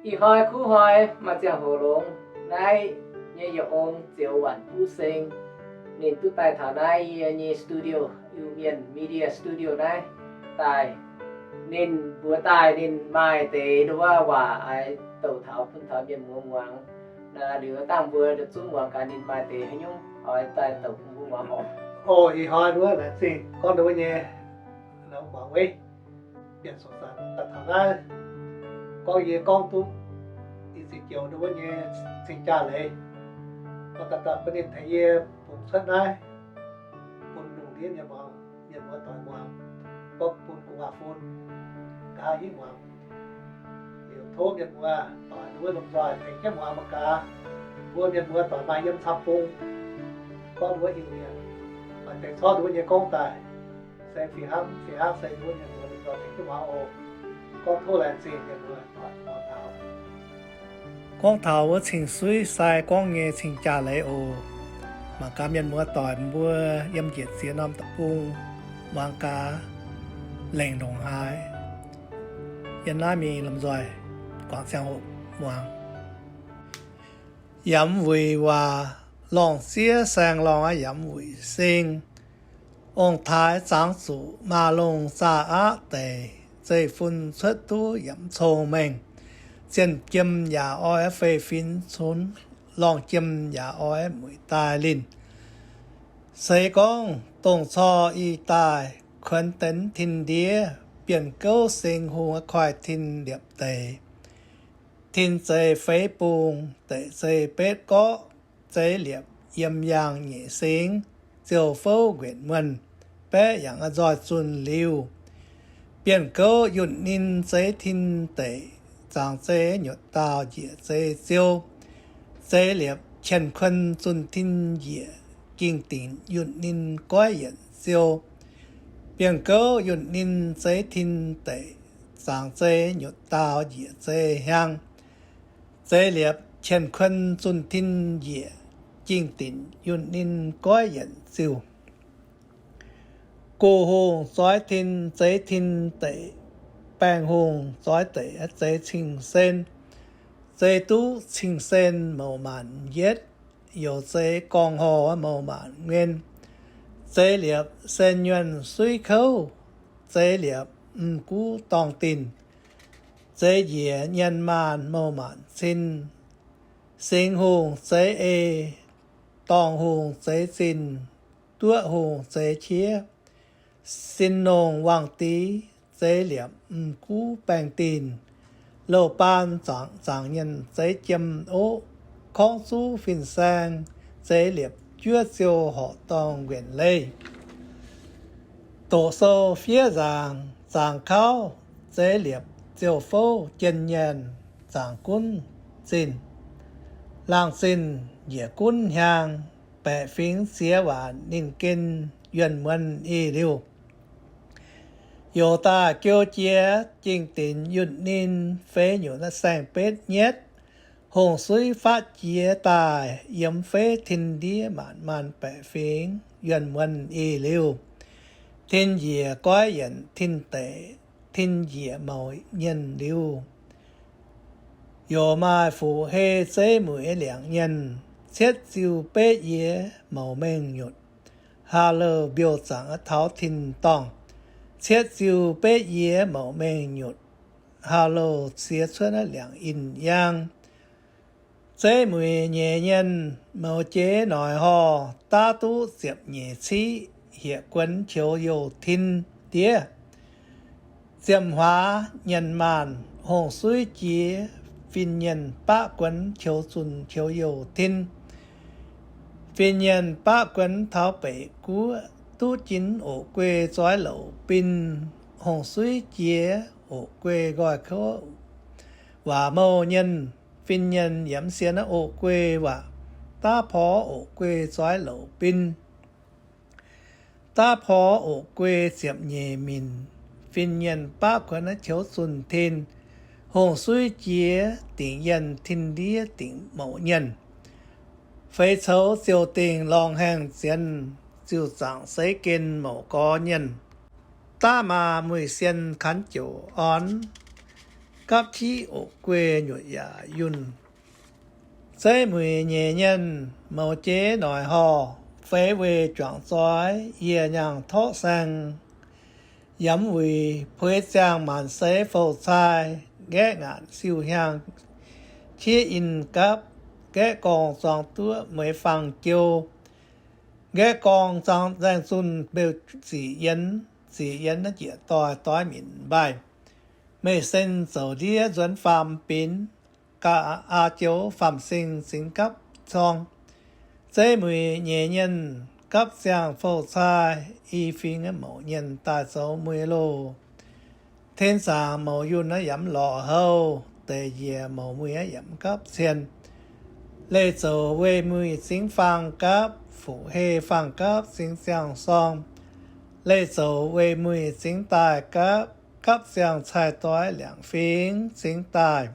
Ih hnoi kuv hnoi maaih ziangh hoc longx, naaiv nyei yietc ong Zioux Waanc Buv Seng, ninh duqv daaih taux naaiv yie nyei studio, Iu-Mienh Media Studio naaiv daaih. Ninh mbuox daaih ninh maaih deix nduov waac oix douc taux bun taux mienh muoz muangx. Liuz dangh mbuo zungv muangx gaax ninh maaih deix haaix nyungc oix daaih douc bun mbuo muangx oc. O, ih hnoi nduov laengz zingh gorngv nduov nyei muangx weiv. Bienh sou-sanx daaih taux naaiv, gorngv yie gorngv duqv i ziex joux nduov nyei cing-jaa leiz, daaih daaih bun ninh tengx yie bungx cuotv naaiv bun lungh ndiev nyei mienh muoz doic muangx, gorngv bun gu'nguaaz-fun nqa'haav hingv muangx. Liuz tov mienh muoz doic nduov lomh nzoih tengx jienv muangx mangc gaax. Mbuo mienh muoz doic maaih yiem camv-bung, gorngv nduov Iu-Mienh, maaih deix corc nduov nyei gorngv daaih. Se fih hnangv, fih hnangv se nduov mienh muoz lomh nzoih tengx jienv muangx oc. Gorngv tov laengz zingh mienh muoz doic muangx taux. Gorngv taux wuov cing-suiv sai gorngv nyei cing-jaa leiz oc. Mangc gaax mienh muoz doic mbuo yiem njiec ziex norm deic-bung muangx gaax, lengc ndongc haaix. Yiem naaiv mingh lomh nzoih guangc ziangh hoc muangx. Yamv wuic waac, lorngh ziex saeng-lorngh yamv wuic sing. Ong-taaix zangx zuqc maaz-longh zaah aqv deix, zeiv-fun cuotv duqv yaac mv cong-mengh. Zienh jiem yaac oix fei-finx cunx, lorngh jiem yaac oix mueic daaih linh. Se gorngv dongh corc ih daaih kuonx deix tin-ndiev, bienh gouv singx hungh koiv tin liepc deix. Tin-zeiv feix bung, deic-zeiv betv gorqv, zeiv liepc yiem yaangh nyeic singx, ziouc fouv nquenc muonh, baeqv yaac nzoih zunh liuh. Bienh gouv yunh ninh zeiv tin deic, zaangc zeiv nyutc daauh njiec zeiv ziou. Zeiv liepc qienh kuon zunh tin njiec, gingh dinc yunh ninh goiv yienc ziou. Bienh gouv yunh ninh zeiv tin deic, zaangc zeiv nyutc daauh njiec zeiv hiaang. Zeiv liepc qienh kuon zunh tin njiec, gingh dinc yunh ninh goiv yienc ziuh. Go hungh zoix tin zeiv tin deic, baengh hungh zoix deic zeiv cing-sen. Zeiv duqv cing-sen mouc maanc yietv, youc zeiv gorngv horh mouc maanc nguen. Zeiv liepc sen nyuonh suiv kouv, zeiv liepc m'guv dorngh dinh. Zeiv njiec nyienx maanh mouc maanc cin, singx hungh zeiv ei, dorngh hungh zeiv zinh, duoqv hungh zeiv qiev. Sin nongh wangh div, zeiv liepc m'guv baengh dinh. Louh baan zaangc zaangc nyienx zeiv jiem oqv, korngv zuv fin-saeng, zeiv liepc juov ziou horqc dorngh nquenc leiz. Doqc sou fiev nzaangc zaangc kauv, zeiv liepc ziou fouv jien nyaanh zaangc gunv zinh. Laangh zinh njiec gunv hiaang, baeqc fingx ziex waanc ninh gen yuonh muonz ih liuh. Youz daaih geu jiex gingh dinc yunh ninh feix nyutc saeng-betv nyietv. Hungh suiv fatv jiex daaih yiem feiv tin ndiev maanc maanh baeqc fingx yuonh muonz ih liuh. Tin njiec goiv yienc tin deic, tin njiec mouc nyienh liuz, youz maaih fuqv-hei zeiv mueiz liangc nyienh, cietv ziuh betv yie mouc mengh nyutc. Haa-louh mbiouh zaangc taux tin-dorngh, cietv ziuh betv yie mouc mengh nyutc. Haa-louh siex cuotv liangc in yaang. Zeiv mueiz nyeiz nyienh mouz jeiv noic horh, daav duqv ziepc nyeic ciqv, hiec guonx qiux youh tin ndiev. Ziemh huaax nyienx maanh hungh suiv jiex, fin-mienh baqv guonx qiux zunh qiux youh tin. Fin-mienh baqv guonx taux beic guoqv, duqv jinx oqc guei zoix louc bin. Hungh suiv jiex oqc guei nqoi kouv waac mouh nyienh. Fin-mienh yiem sienx oqc guei waac, daav porx oqc guei zoix louc bin. Daav porx oqc guei ziepc nyeic minc, fin-mienh baqv guonx qiux zunh tin. Hungh suiv jiex dingc yienh tin ndiev dingc mouc nyienh. Feix coux ziouc dingc lorngh haengh zienx, ziuh zaangc seix gen mouc gorx nyienh. Daav maaz mueiz sien kanx joux orn, gapv qiv oc guei nyutc yaac yunh. Zeiv mueiz nyeic nyienh mouz jeiv noic horh, feix weih juangc zoix yie nyaangh torqv saeng. Yamv wuic puix ziangh maanc seix fouh cai, nqaeqv ngaanc siu hiaang qiex in gapv, nqaeqv gorngv zuangx duqv mueiz fangx jou, nqaeqv gorngv zaangh nzaeng zunh beu ziqc yienx, ziqc yienx naaiv njiec doix doix minc mbaih. Meih sen zoux ndiev nzuonx faam binx, ga'aa joux faam-sing zingx gapv corng. Zeiv mueiz nyeic nyienh gapv ziangh fouh cai, i fingx mouc nyienh daaih zoux mueiz loh. Tin zaangc mouc yunh naaiv yamv lorqc houh, deix njiec mouc mueiz naaiv yamv gapv cien. Leih zoux weih muic zingx faang gapv, fuqv hei faang gapv zingx ziangh sorng. Leih zoux weih muic zingx daaih gapv, gapv ziangh cai doix liangc fingx zingx daaih.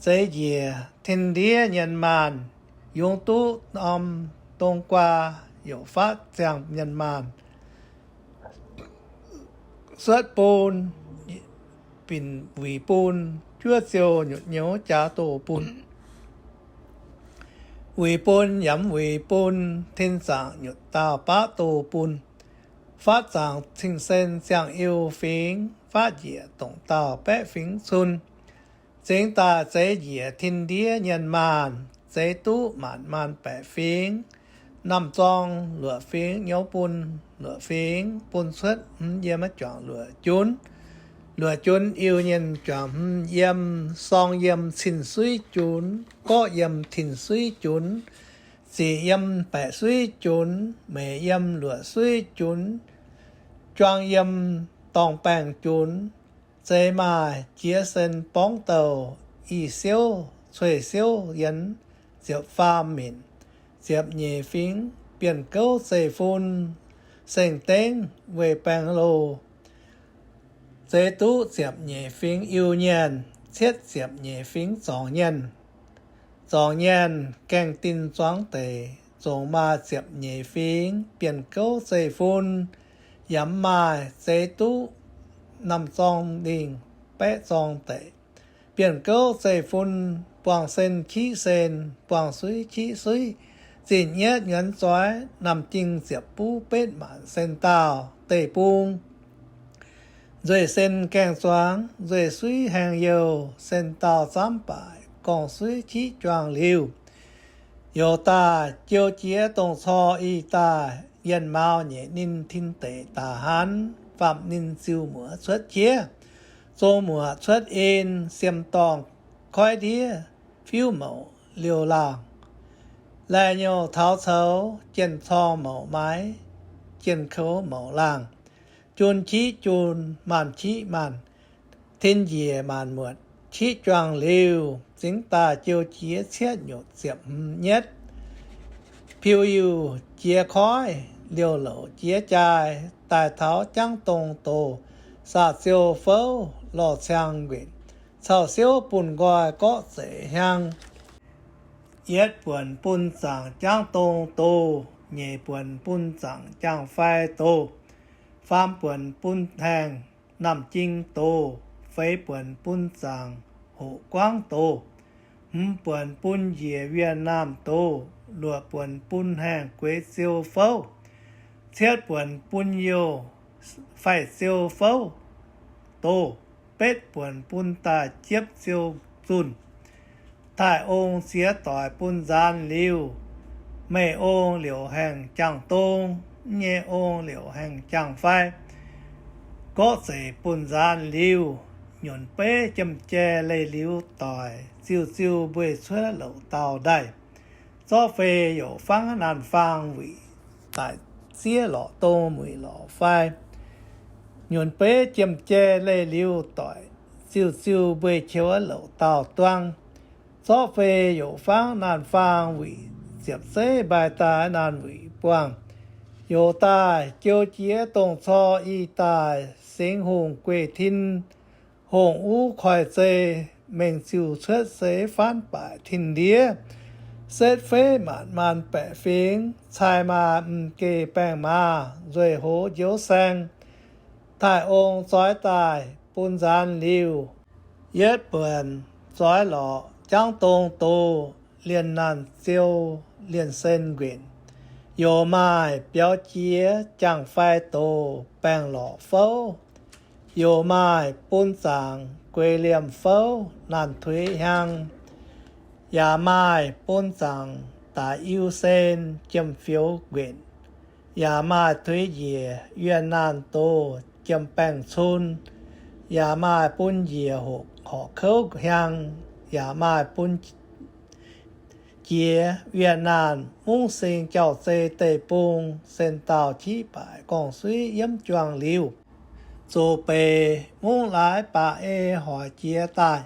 Zeix njiec tin ndiev nyienh maanh, yungz duqv norm dong guaa youc fatv ziangh nyienh maanh. Suotv bun, binc wuic bun, juov ziouh nyutc nyouz jaax doh bun. Wuic bun yamv wuic bun, tin zaangc nyutc daauh baqv doh bun. Fatv zaangc cing-sen ziangh iu fingx, fatv njiec dongc daauh baeqv fingx cun. Zingx daaih zeix njiec tin ndiev nyienh maanh, zeix duqv maanc maanh baeqc fingx. Namh zorng luoqc fingx nyouz bun luoqc fingx, bun cuotv hmz yiem maiv juangc luoqc junv. Luoqc junv iu nyienh juangc hmz yiem, sorng yiem cin-suiv junv, gorqv yiem tin-suiv junv, ziqc yiem baeqc suiv junv, meic yiem luoqc suiv junv, juang yiem dorngh baengh junv. Zeix maaih jiex sen borngv douh, i siouv cuei siouv yienx, ziepc faam minc, ziepc nyeic fingx bienh gouv zeiv-fun, seng-dengv weih baengh loh. Zeix duqv ziepc nyeic fingx iu nyienh, cietv ziepc nyeic fingx zorngc nyienh. Zorngc nyienh gaengh din zuangx deic, zongc maaih ziepc nyeic fingx bienh gouv zeiv-fun, yaac mv maaih zeix duqv namh zorng lingh baeqv zorng deic. Bienh gouv zeiv-fun, buangh sen qiqv sen, buangh suiv qiqv suiv, zinh nyetv nyuonx zoix, namh jing ziepc buv betv maanc sen daauh deic-bung. Nzueic sen gaengh zuangx, nzueic suiv haengh youh, sen daauh zaamv baaic, gorngv suiv qiqv juang liuh. Youz daaih jouv jiex dongh cor ih daaih, yienh mauz nyeic ninh tin deic daaih hanv, faam ninh ziux muoz cuotv jiex, zong muoz cuotv en, siem dorngh koiv ndiev, fiuv mouc liouh laangh. Laih nyouh taux coux, jien corng mouc maaiz, jien koux mouc laangh. Jun qiqv jun, maanh qiqv maanh, tin njiec maanc muotc qiqv juang liuh, zingx daaih jouv jiex cietv nyutc ziepc hmz nyetv. Piu-iuh jiex koiv, liouh louc jiex jaaix, daaih taux jangv dong doz, saax ziou fouv, lorh ciang nquenc, cau siouv bun nqoi gorqv zeic hiaang. Yietv buonc bun zaangc jangv dong doz, nyeic buonc bun zaangc jaang-fai doz, faam buonc bun haengh Naamh Jing doz, feix buonc bun zaangc hoqc guangv doz, hmz buonc bun njiec Việt Nam doz, luoqc buonc bun haengh gueix ziou fouv, cietv buonc bun youh faix ziou fouv doz, betv buonc bun daaih jiepv ziou zunh. Taaih ong ziex doic bun nzaanx liuh, meih ong liouc haengh jaang-dong, mv nyei ong liouc haengh jaang-fai. Gorqv zeic bun nzaanx liuh, nyunc beiv jiem-jai leih liuz doic, ziuh ziuh mbueiz cuotv louc dauh ndaih. Zorqv fei youc fangv naanh faang wuic, daic ziev lorqc dong muic lorqc fai. Nyunc beiv jiem-jai leih liuz doic, ziuh ziuh mbueiz qiex louc dauh duangv. Zorqv fei youc fangv naanh faang wuic, ziepc zeiv mbaih daaih naanh wuic buangh. Youz daaih jouv jiex dongh cor ih daaih, singx hungh gueiv tin, hungh uv koiv zei, mengh ziuh cuotv seix faanv baaic tin-ndiev, setv feiv maanc maanh baeqc fingx, cai maa m'geh baengh maa, nzueic hoz njoux saeng. Taaih ong zoix daaih bun nzaanx liuh, Yietv buonc zoix lorqc jangv dong doz, lienh naanh ziou lienh sen nquenc. Youz maaih biaux jiex jangx-fai doz, baengh lorqc fouv. Youz maaih bun zaangc gueix liemh fouv, naanh tuix hiaang. Yaac maaih bun zaangc daic iu sen, jiem-fioux nquenc. Yaac maaih tuix njiec yienh naanh doz, jiem-baengh cun. Yaac maaih bun njiec hoqc horqc kouv hiaang. Yaac maaih bun jiex yienh naanh mungv sing jauv-zei deic-bung, sen dauh qiv baaic gorngv-suiv yiem juangc liuh. Zuqc beic mungv laaix baac ei hoic jiex daaih.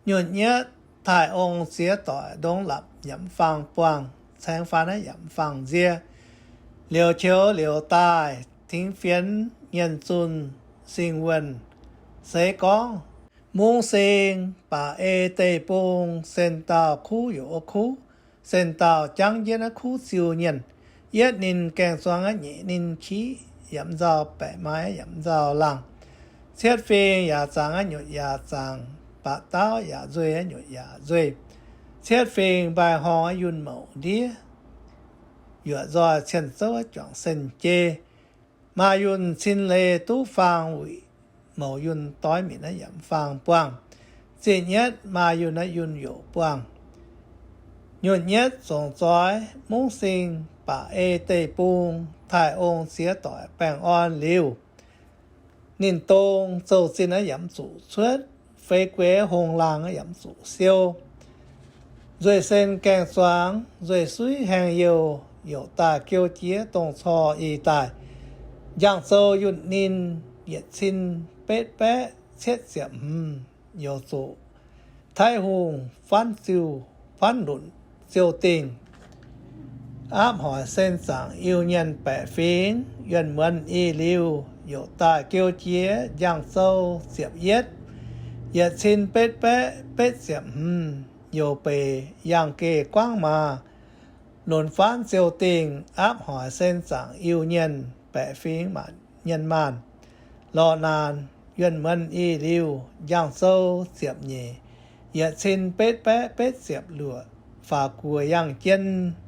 Nyutc nyetv taaih ong ziex doic ndongx lapc yiemc faang buangh, caengx faanv naaiv yiemc faang nzie. Liouc qiex liouc daaih tingx fienx nyienh zunh sing wuonh. Seix gorngv mungv sing baac ei deic-bung, sen dauh kuv youz kuv, sen dauh jangv jienv kuv ziuh nyienh. Yietv ninh gaeng-zuangx nyeic ninh qiv, yiemc nzauh baeqc maaih yiemc nzauh laangh. Cietv fingx yaac zaangc nyutc yaac zaangc, baac dauv yaac nzueih nyutc yaac nzueih. Cietv fingx mbaih horngh yunh mouc ndiev, yuoqc nzoih cien zouv juangc sen jei. Maaih yunh cin leiz duqv faang wuic, mouc yunh doix minc naaiv yiemc faang buangh. Zinh nyetv maaih yunh naaiv yunh youc buangh. Nyutc nyetv zongc zoix mungv sing baac ei deic-bung, taaih ong ziex doic baengh orn liuh. Ninh dong zouh zinh naaiv yiemc zuqc cuotv, feix gueix hungh laangh naaiv yiemc zuqc siou. Nzueih sen gaeng-zuangx, nzueih suiv haengh youh, youc daaih geu jiex dongh corc ih daaih. Njang-zou yunh ninh yietc cin betv baeqv cietv ziepc hmz, youc zuqc Taiv Hungh faanv ziuh, faanv lunc ziouh dingh. Aapv hoic sen zaangc Iu-Nyienh baeqc fingx, yuonh muonz ih liuz, youc daaih geu jiex njang-zou ziepc yietv, yietc cin betv baeqv betv ziepc hmz, youc beic yangh geh guangv maaz, lunc faanv ziouh dingh. Aapv hoic sen zaangc Iu-Nyienh baeqc fingx, maac nyienh maanh lorqc naanc, yuonh muonz ih liuz, njang-zou ziepc nyeic, yietc cin betv baeqv betv ziepc luoqc, faaux guoqv yangh jien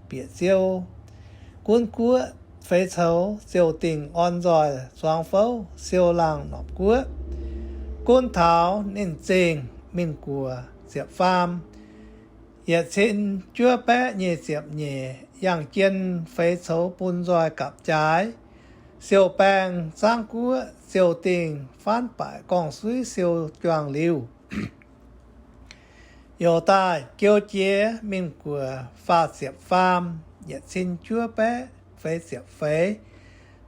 bieqc ziou. Gunv guoqv feix coux ziouh dingh orn nzoih zuangx fouv siou laangh norpc guoqv. Gunv taux ninh zingh mingh guoqv ziepc faam, yietc cin juov baeqv nyei ziepc nyeic, yangh jien feix coux bun nzoih gapv jaaix. Siou-baeng zaangv guoqv ziouh dingh faanv baaic gorngv-suiv siou juangc liuh. Youc daaih geu jiex mingh guoqv faah ziepc faam, yietc cin juov baeqv feix ziepc feix,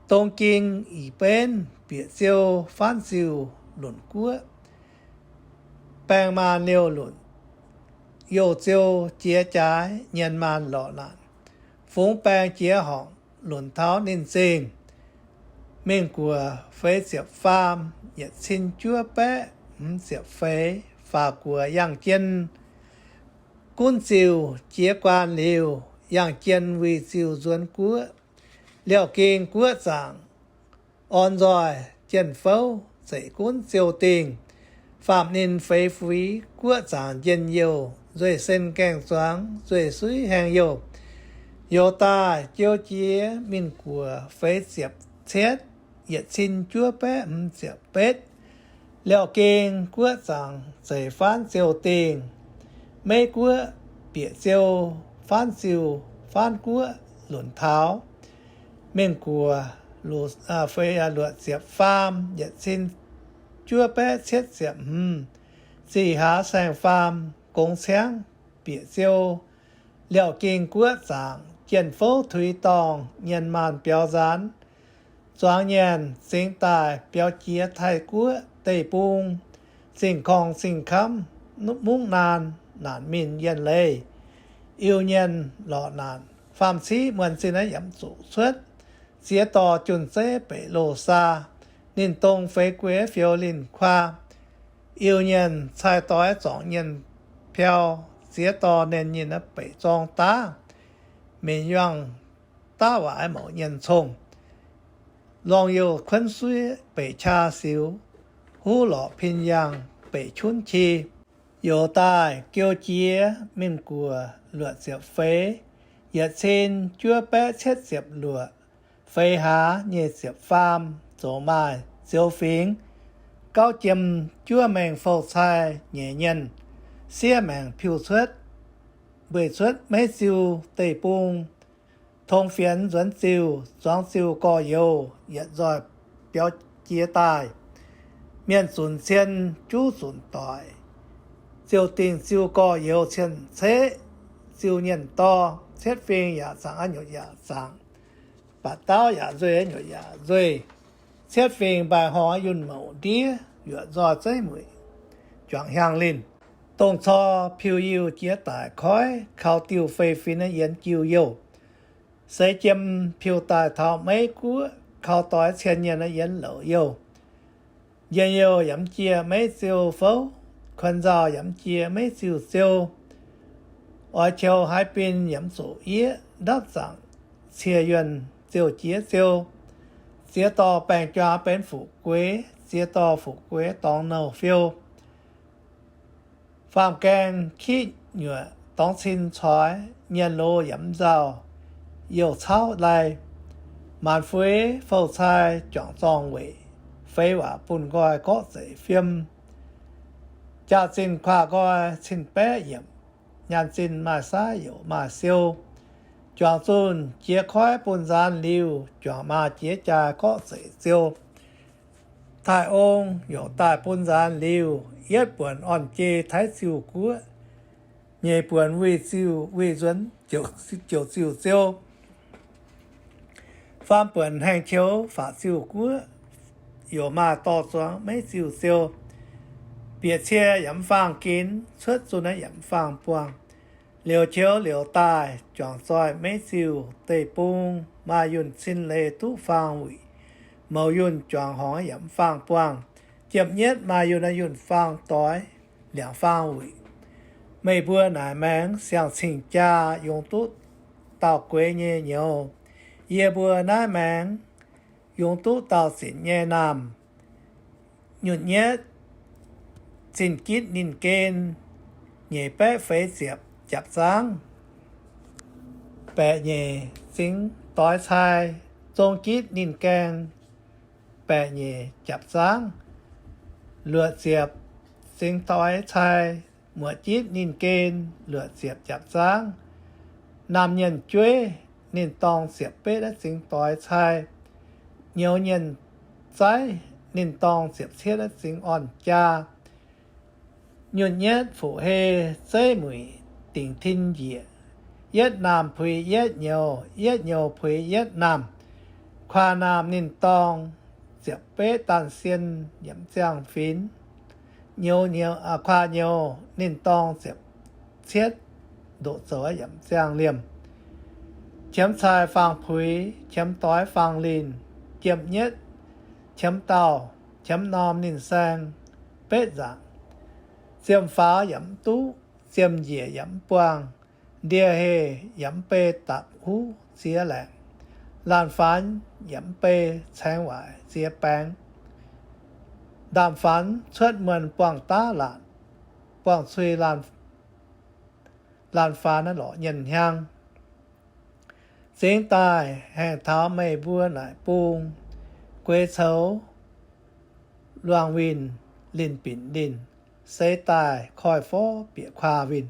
dongh ging ih benv bieqc ziou faanv ziuh lunc guoqv. Baengh maanh liouh lunc, youh ziou jiex jaaix nyienh maanh lorqc naanc. Fungx baeng jiex horngc lunc taux ninh zingh mingh guoqv feix ziepc faam, yietc cin juov baeqv hmz ziepc feix, faaux guoqv yangh jien. Gunv ziuh jiex guaan liuz, yangh jien wuic ziuh nzuonx guoqv. Liouh ging guoqv zaangc orn nzoih jien-fouv zeic gunv ziouh dingh, faam ninh feix fuix guoqv zaangc njien-youh, nzueih sen gaeng-zuangx, nzueih suiv haengh-youh. Youc daaih jiou jiex mingh guoqv feix ziepc cietv, yietc cin juov baeqv hmz ziepc betv. Liouh ging guoqv zaangc zeic faanv ziouh dingh. Meiv guoqv bieqc ziou faanv ziuh faanv guoqv lunc taux mingh guoqv feix luoqc ziepc faam, yietc cin juov baeqv cietv ziepc hmz. Zih hlaax saeng-faam gongx ciangv bieqc ziou. Liouh ging guoqv zaangc jien-fouv tuix dorngh, nyienh maanh biaux nzaanx, zuangx nyienh zingx daaih biaux jiex Taiv guoqv deic-bung, zingh korngh zingh kamv, mungv naan naanc mingh yienh leiz. Iu-Nyienh lorqc naanc, faam-civ muonh zinh naaiv yiemc zuqc cuotv. Ziex dorh jun-zeiv beic loz-saa, ninh dongh feix gueix fioux linh kuaa. Iu-Nyienh cai doix zorngc nyienh piau, ziex dorh nernh nyinh beic zorng daav, minc yuangh daav waac mouc nyienh congh. Lorngh youh kuonv suiv beic qaa siux, huv lorqc pin yangh beic qunv qi. Youz daaih geu jiex mingh guoqv luoqc ziepc feix, yietc cin juov baeqv cietv ziepc luoqc, feix hlaax nyei ziepc faam, zoux maaih ziouv fingx, gauv jiem juov mengh fou cai nyeic nyienh, siev maengc piu cuotv, mbueiz cuotv meiv ziuh deic-bung, tong fienx nzuonx ziuh, zuangx ziuh gorx-youz yietc nzoih biaux jiex daaih. Mienh zunc cien, juv zunc doic, ziouh dingh ziuh gorx-youz cien-ceqv, ziuh nyienh dorh, cietv fingx yaac zaangc aqv nyutc yaac zaangc, baac dauv yaac nzueih aqv nyutc yaac nzueih. Cietv fingx mbaaih horngh aqv yunh mouc ndiev, yuoqc nzoih zeiv mueic juangc hiaang linh. Dongh cor piu-yiuh jiex daic koiv, kaux diuh fei-fin aqv yienx jiu youh. Seix jiem piu daaih taux meiv guoqv, kaux doix cien nyienh aqv yienx louc youh. Njien-youh yaac mv jiex meiv ziuh fouv, kuonx nzauh yaac mv jiex meiv ziuh ziou. Oix qiou haaix bin yaac mv zuqc yieqv, ndapv zaangc cie yuonh ziouh jiex ziou. Ziex dorh baeng-juang benx fu'jueiv, ziex dorh fu'jueiv dorngx nouh fiou. Faam-gaeng kiv nyuoqc dorngx cin coix, nyienh loz yaac mv nzauh, youh cauv lai. Maanc fuix fou cai juangc zorng weic, feix waac bun nqoi gorqv zeic fiem. Jaax-zinh kuaah nqoi cin-baeqv yiemc, nyaanh zinh maaih saav youc maaih siou. Juangc zunh jiex koiv bun nzaanx liuh, juangc maa jiex jaa gorqv zeic ziou. Taaix ong youc daaih bun nzaanx liuh, yietv buonc orn-jei taiv ziuh guoqv, nyeic buonc wuic ziuh wuic nzuonx ziouc ziuh ziou. Faam buonc haengh qiou faatv ziuh guoqv, youc maaih dorh zuangx meiv ziuh ziou. Bieqc cie yaac mv faang ginx, cuotv zunh naaiv yaac mv faang buangh. Liouc qiou liouc daaih juangc zoih meiv ziuh deic-bung, maaih yunh cin leiz duqv faang wuic. Mouz yunh juangc horngz yaac mv faang buangh. Jiem-nyietv maaih yunh, yunh faang doix, liangc faang wuic. Meih mbuo naaic maengx siang-cing jaa yungz duqv dauh gueix nyei nyouz. Yie mbuo naaiv maengx yungz duqv dauh zinc nyei naamh. Nyutc nyietv, zinh gitv ninh gen nyeic baeqv feix ziepc japc zangv. Baeqc nyeic zingx doix cai, zong gitv ninh gaeng baeqc nyeic japc zangv. Luoqc ziepc zingx doix cai, muoqc gitv ninh gen luoqc ziepc japc zangv. Naamh nyienh jueiv ninh dorng ziepc betv naaiv zingx doix cai. Nyouz nyienh zaiv ninh dorng ziepc cietv naaiv zingx orn jaa. Nyutc nyietv fuqv-hei zeiv muic dingc tin njiec. Yietv naamh puix yietv nyouz, yietv nyouz puix yietv naamh. Kuaah naamh ninh dorng ziepc betv daanh sien yiemc ziangh finx. Nyouz, kuaah nyouz ninh dorng ziepc cietv ndoqc zoux yiemc ziangh liemh. Qiemx cai faang puix, qiemx doix faang linh, jiem nyietv qiemx dauh, qiemx norm ninh saeng betv nzaangc. Ziemh faaux yaac mv duqv, ziemh njiec yaac mv buangh, ndie-heh yaac mv bei dapc huv ziex laengc, laanh faanx yaac mv bei caengx waaic ziex baengx. Ndaamv-faanx cuotv muonh buangh daav laatc, buangh cui laanh faanx lorqc nyienh hnyangx. Zingx daaih haengh taux meih mbuo naaic bung, gueix coux luangh winh, linh binc linh, seix daaih koiv-forv bieqc kuaah winh.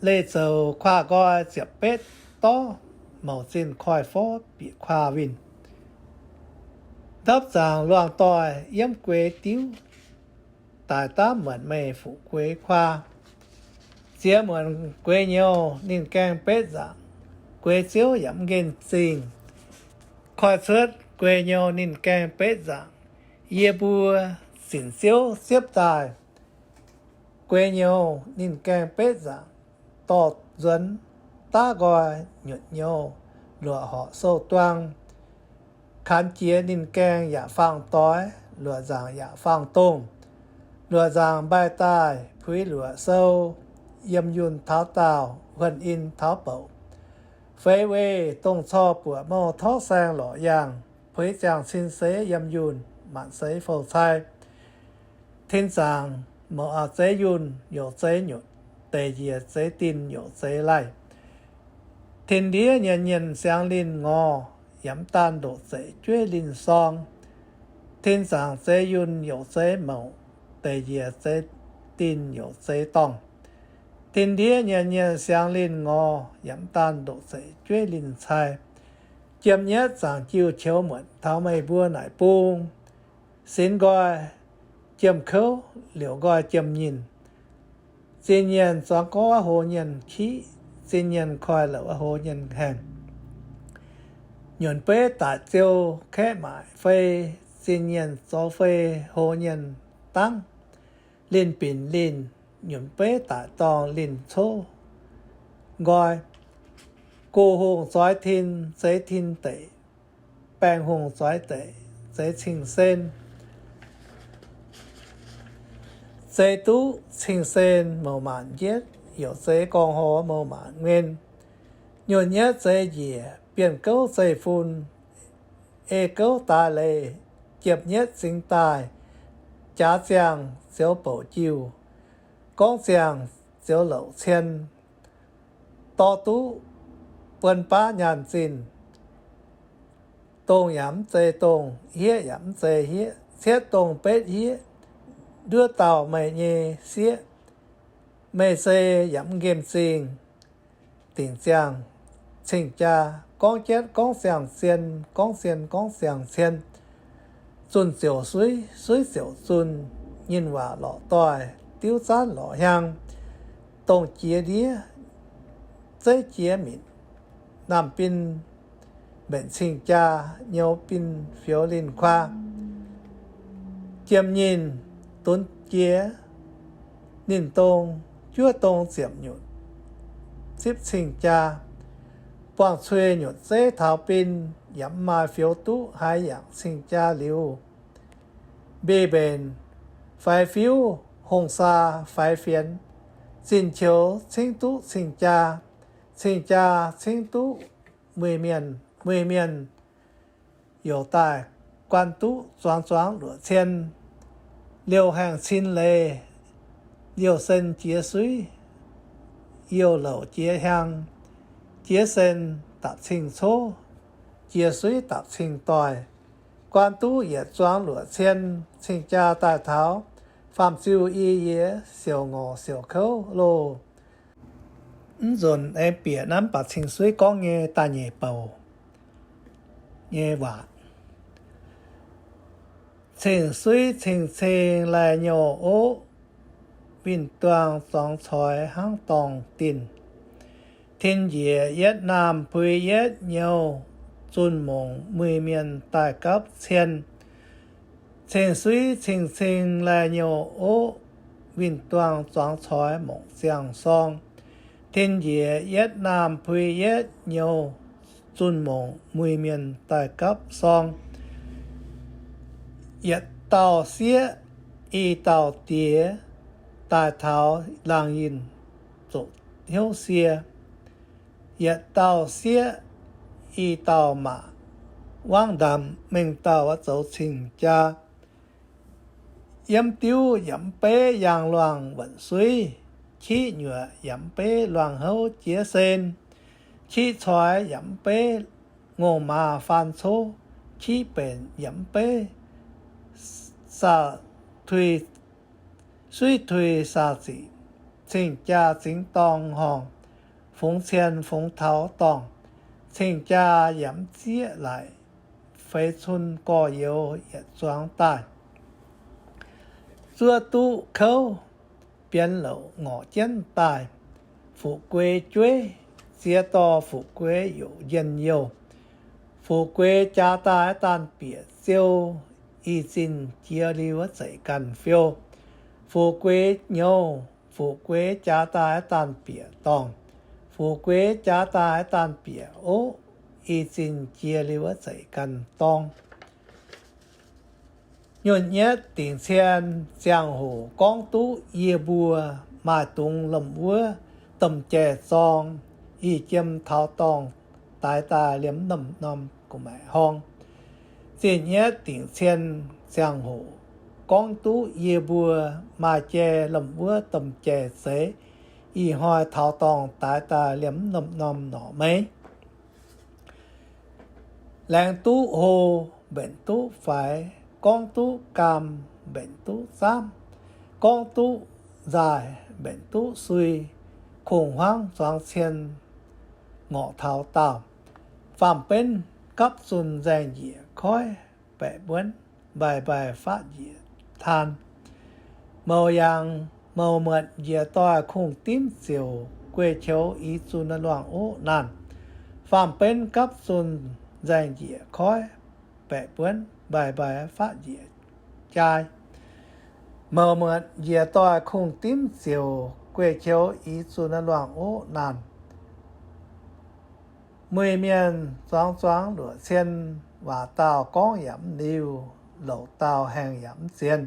Leih zoux kuaah nqoi ziepc betv dorv, mouc zinh koiv-forv bieqc kuaah winh. Ndapv zaangc luangh doih yiemv gueix diuv, daaih daav muonc meih fuqv gueix kuaah. Ziex muonc gueix nyouz ninh gaengh betv nzaangc, gueix ziouv yaac mv nqemh zingh. Koiv-cuotv gueix nyouz ninh gaengh betv nzaangc, yie mbuo zinc ziouv ziepv daaih. Gueix nyouz ninh gaengh betv nzaangc, dorh nzuonx daav nqoi nyutc nyouz, luoqc horqc sou duang. Kanx jiex ninh gaengh yaac faang doix, luoqc nzaangc yaac faang dongh. Luoqc nzaangc mbaih daaih puix luoqc sou, yiem yunh taux daauh, huonh in taux bouc. Feix weih dongh corc buoqc mouh torv saeng lorqc yaangh, puix ziangh cin seix yiem yunh, maanc seix fou cai. Tin zaangc mouz a'zeiv yunh youc zeiv nyutc, deic njiec zeiv dinh youc zeiv laih. Tin-Ndiev nyienh nyienh siang linh ngor, yaac mv daanh ndoqc zeic jueiv linh sorng. Tin zaangc zeiv yunh youc zeiv mouz, deic njiec zeiv dinh youc zeiv dorngh. Tin-Ndiev nyienh nyienh siang linh ngor, yaac mv daanh ndoqc zeic jueiv linh cai. Jiem-nyetv zaangc jiu qiou muonc taux meih mbuo naaic bung. Sinx nqoi jiem-kouv, liouc nqoi jiem-nyinh. Zinh nyienh zuangx gorv hlo nyienh kiqv, zinh nyienh koiv-louc hlo nyienh haengh. Nyunc beiv daic ziou kaeqv maaic fei, zinh nyienh zoux fei hlo nyienh dangv. Linh binc linh, nyunc beiv daic dorngh linh cov nqoi. Go hungh zoix tin, zeix tin deic. Baengh hungh zoix deic, zeix cing-sen. Zeix duqv cing-sen mouc maanc njietv, youc zeix gorngv hov mouc maanc nquen. Nyunc nyetv zeix njiec, bienh gouv zeiv-fun. Ei gouv daaih leiz, jiepv nyetv zingx daaih. Jaax ziangh zioux bouc jiuh, gorngv ziangh zioux louc cien. Dorh duqv buon baav nyaanh zinh, dongh yaac mv zeiz dongh, hieqv yaac mv zeiz hieqv, cietv dongh betv hieqv, nduov dauh meih nyei sieqv. Meih sei yaac mv nqemh zingh, dingc ziangh cing-jaa, gorngv jienv gorngv ziangh zien, gorngv zien gorngv ziangh cien. Zunh ziouc suiv, suiv ziouc zunh, nyinh waac lorqc doic, diuv zaanv lorqc hiaang, dongh jiex ndiev, zeiv jiex minc, naamh bin mbenc cing-jaa, nyouz bin fioux linh kuaa. Jiem-nyinh dunx jiex, ninh dongh juov dongh ziepc nyutc zipv cing-jaa. Buangh cui nyutc zeiv taux bin, yaac mv maaih fioux duqv haaix yangc cing-jaa liuz. Mbih mbenc faix fiuv, hungh saa faix fienx, zinh qoux cingv duqv cing-jaa, cing-jaa cingv duqv muih mienh, muih mienh youc daaih guan duqv zuangx zuangx luoqc cien. Liouh haengh cin leiz, liouh sen jiex suiv, youh louc jiex hiaang, jiex sen dapc cing cov, jiex suiv dapc cing doic, guan duqv yietc zuangx luoqc cien, cing-jaa daaih taux faam-ziuh i yiez siouc ngorc siouc kouv loh. Mv nzunc aengx bieqc naaiv mv baac cing-suiv gorngv nyei da'nyeic bouc nyei waac. Cing-suiv cing-cing laih nyouh oqv, win-duaang zuangx coix hnangv dorngh dinh. Tin njiec yietv naamh puix yietv nyouz, zunh mongc muih mienh daaih gapv cien. Cing-suiv cing-cing laih nyouh oqv, win-duaang zuangx coix mongc ziangh sorng. Tin njiec yietv naamh puix yietv nyouz, zunh mongc muih mienh daaih gapv sorng. Yietc dauh sieqv, i dauh diex, daaih taux laangh yinh zoqc hnyouv sie. Yietc dauh sieqv, i dauh maac, wangv ndaamc mengh dauh zoux cing-jaa. Yiem diuv yaac mv beiv yaangh luangh wuonc suiv, qiv nyuoqc yaac mv beiv luangh houv jiex sen, qiv coix yaac mv beiv ngongh maaz faan cov, qiv benc yaac mv beiv saah tuix, suiv tuix saah ziqc. Cing-jaa zingx dorngh horngh, fungx cien fungx taux dorngh. Cing-jaa yaac mv zieqv laic, feix cun gorx-youz yietc zuangx daaih. Zuov duqv kouv, bienx louc ngorc jienv daaih. Fu'jueiv jueiv, ziex dorh fu'jueiv youc njien-youh. Fu'jueiv jaax daaih daanh bieqc ziou, ih zinh jiex liuz wuov zeic ganh fiou. Fu'jueiv nyouz, fu'jueiv jaax daaih daanh bieqc dorngh. Fu'jueiv jaax daaih daanh bieqc oqv, ih zinh jiex liuz wuov zeic ganh dorng. Nyuonh nyetv dingc cien ziangh hoc gorngv duqv yie mbuo maaih dungz lomh wuov domh jai-zorng, ih jiem taux dorngh daix daaih liemh norm-norm gu'maeqc horngh. Zinh nyetv dingc cien ziangh hoc gorngv duqv yie mbuo maaih jai lomh wuov domh jai zeiz, ih hnoi taux dorngh daix daaih liemh mv norm-norm norqc maiv? Laengz duqv hlo, mbenc duqv faix, gorngv duqv gaam, mbenc duqv zaamv, gorngv duqv nzaaih, mbenc duqv sui, kungx hmuangv zuangx cien ngorc taux daauh, faam-benv gapv zunh nzaeng njiec koiv, baeqc buonv mbaih mbaih fatv njiec taan, mouc yaangc mouc muotc njiec doix kungx dimv ziouc guei-qoux i zunh luangh oqv naanh, faam-benv gapv zunh nzaeng njiec koiv, baeqc buonv mbaih mbaih fatv njiec jai, mouc muotc njiec doix kungx dimv ziouc guei-qoux i zunh luangh oqv naanh. Muic mienh zuangx zuangx luoqc cien, waac daauh gorngv yaac mv liuz, louc daauh haengh yaac mv zien,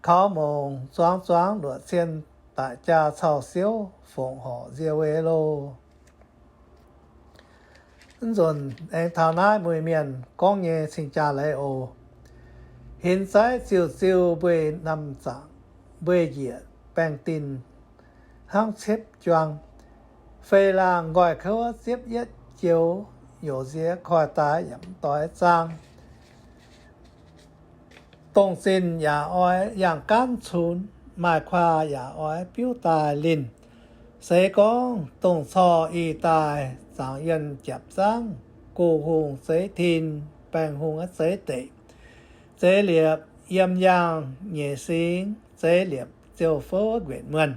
kaux mongc zuangx zuangx luoqc cien, daic jaa cau siouv fongc horc nzie wuov loh. Nzunc aengx taux naaiv muic mienh gorngv nyei cing-jaa leiz oc. Hinz zaiv ziuh ziuh mbueiz namh zaangc, mbueiz njiec baengh dinh hnangv ciepv juang, fei laangh nqoi kouv ziepv yietv joux, youz nziex koiv daaih yaac mv doix zaang. Dongh zinh yaac oix yangh gaanv cunx, maaih kuaah yaac oix biuv daaih linh. Se gorngv dongh corc ih daaih zaangc yuonh japc zaangv, gox hungh zeix tin, baengh hungh zeix deic, zeix liepc yiem yaangh nyeic singx, zeix liepc ziouc fouv nquenc muonh,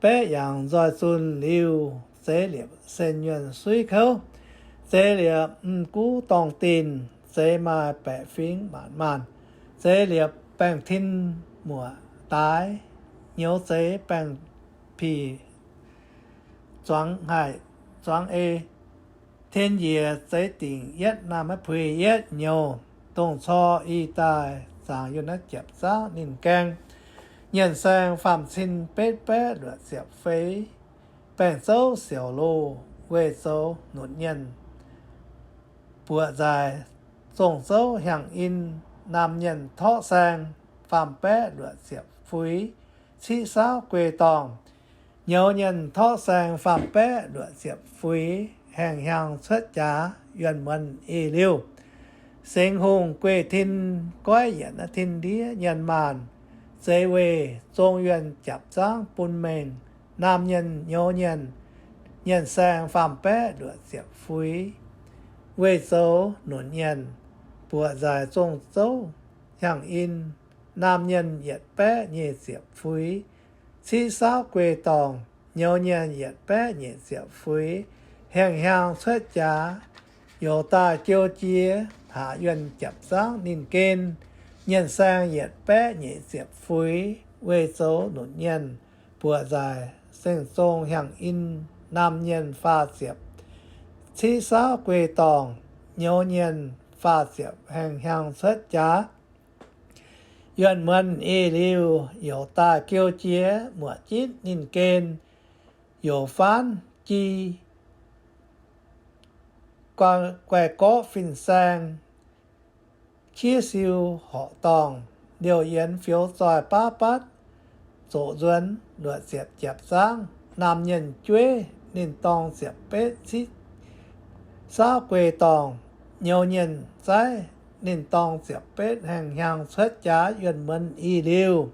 baeqv yangc nzoih zunh liuh, zeix liepc sen yuonh suiv kouv, zeix liepc m'guv dorngh dinh, zeix maaih baeqc fingx maanc maanh, zeix liepc baengh tin muoqc daaix, nyouz zeix baengh pic zuangx haic zuangx ei, tin njiec zeix dingc yietv naamh maiv puix yietv nyouz, dongh corc ih daaih zaangc yuonh naaiv japc zaangv ninh gaeng. Nyienh saeng faam cin betv baeqv luoqc ziepc feix, baengh zouv siouc loh, weih zoux nunc nyienh buoqc nzaaih zong zouv hiaangx in, naamh nyienh torqv saeng faam baeqv luoqc ziepc fuix, ciqv saauv guei dorngh, nyouz nyienh torqv saeng faam baeqv luoqc ziepc fuix, haengh hiaang cuotv jaax yuonh muonz ih liuh. Singx Hungh guei tin goiv yienc tin ndiev nyienh maanh, zeix weih zong yuonh japc zaangv bun mengh, naamh nyienh nyouz nyienh, nyienh saeng faam baeqv luoqc ziepc fuix, weih zoux nunc nyienh buoqc nzaaih zong zouv hiaangx in, naamh nyienh yietc baeqv nyei ziepc fuix, ciqv saauv guei dorngh, nyouz nyienh yietc baeqv nyeic ziepc fuix, haengh hiaang cuotv jaax, youz daaih jou jiex haac yuonh japc zaangv ninh gen. Nyienh saeng yietc baeqv nyeic ziepc fuix, weih zoux nunc nyienh buoqc nzaaih zong zouv hiaangx in, naamh nyienh faah ziepc, ciqv saauv guei dorngh, nyouz nyienh faah ziepc, haengh hiaang cuotv jaax yuonh muonz ih liuh, youz daaih jou jiex muoqc jitv ninh gen, youz faanv ji guai gorqv fin-saeng, qiex siu horqc dorngh, liouh yienx fioux zoih baav batv, zoqc nzuonx luoqc ziepc japc zaangv, naamh nyienh jueiv ninh dorng ziepc betv ciqv saauv guei dorngh, nyouz nyienh zaiv ninh dorng ziepc betv, haengh hiaang cuotv jaax yuonh muonz ih liuh.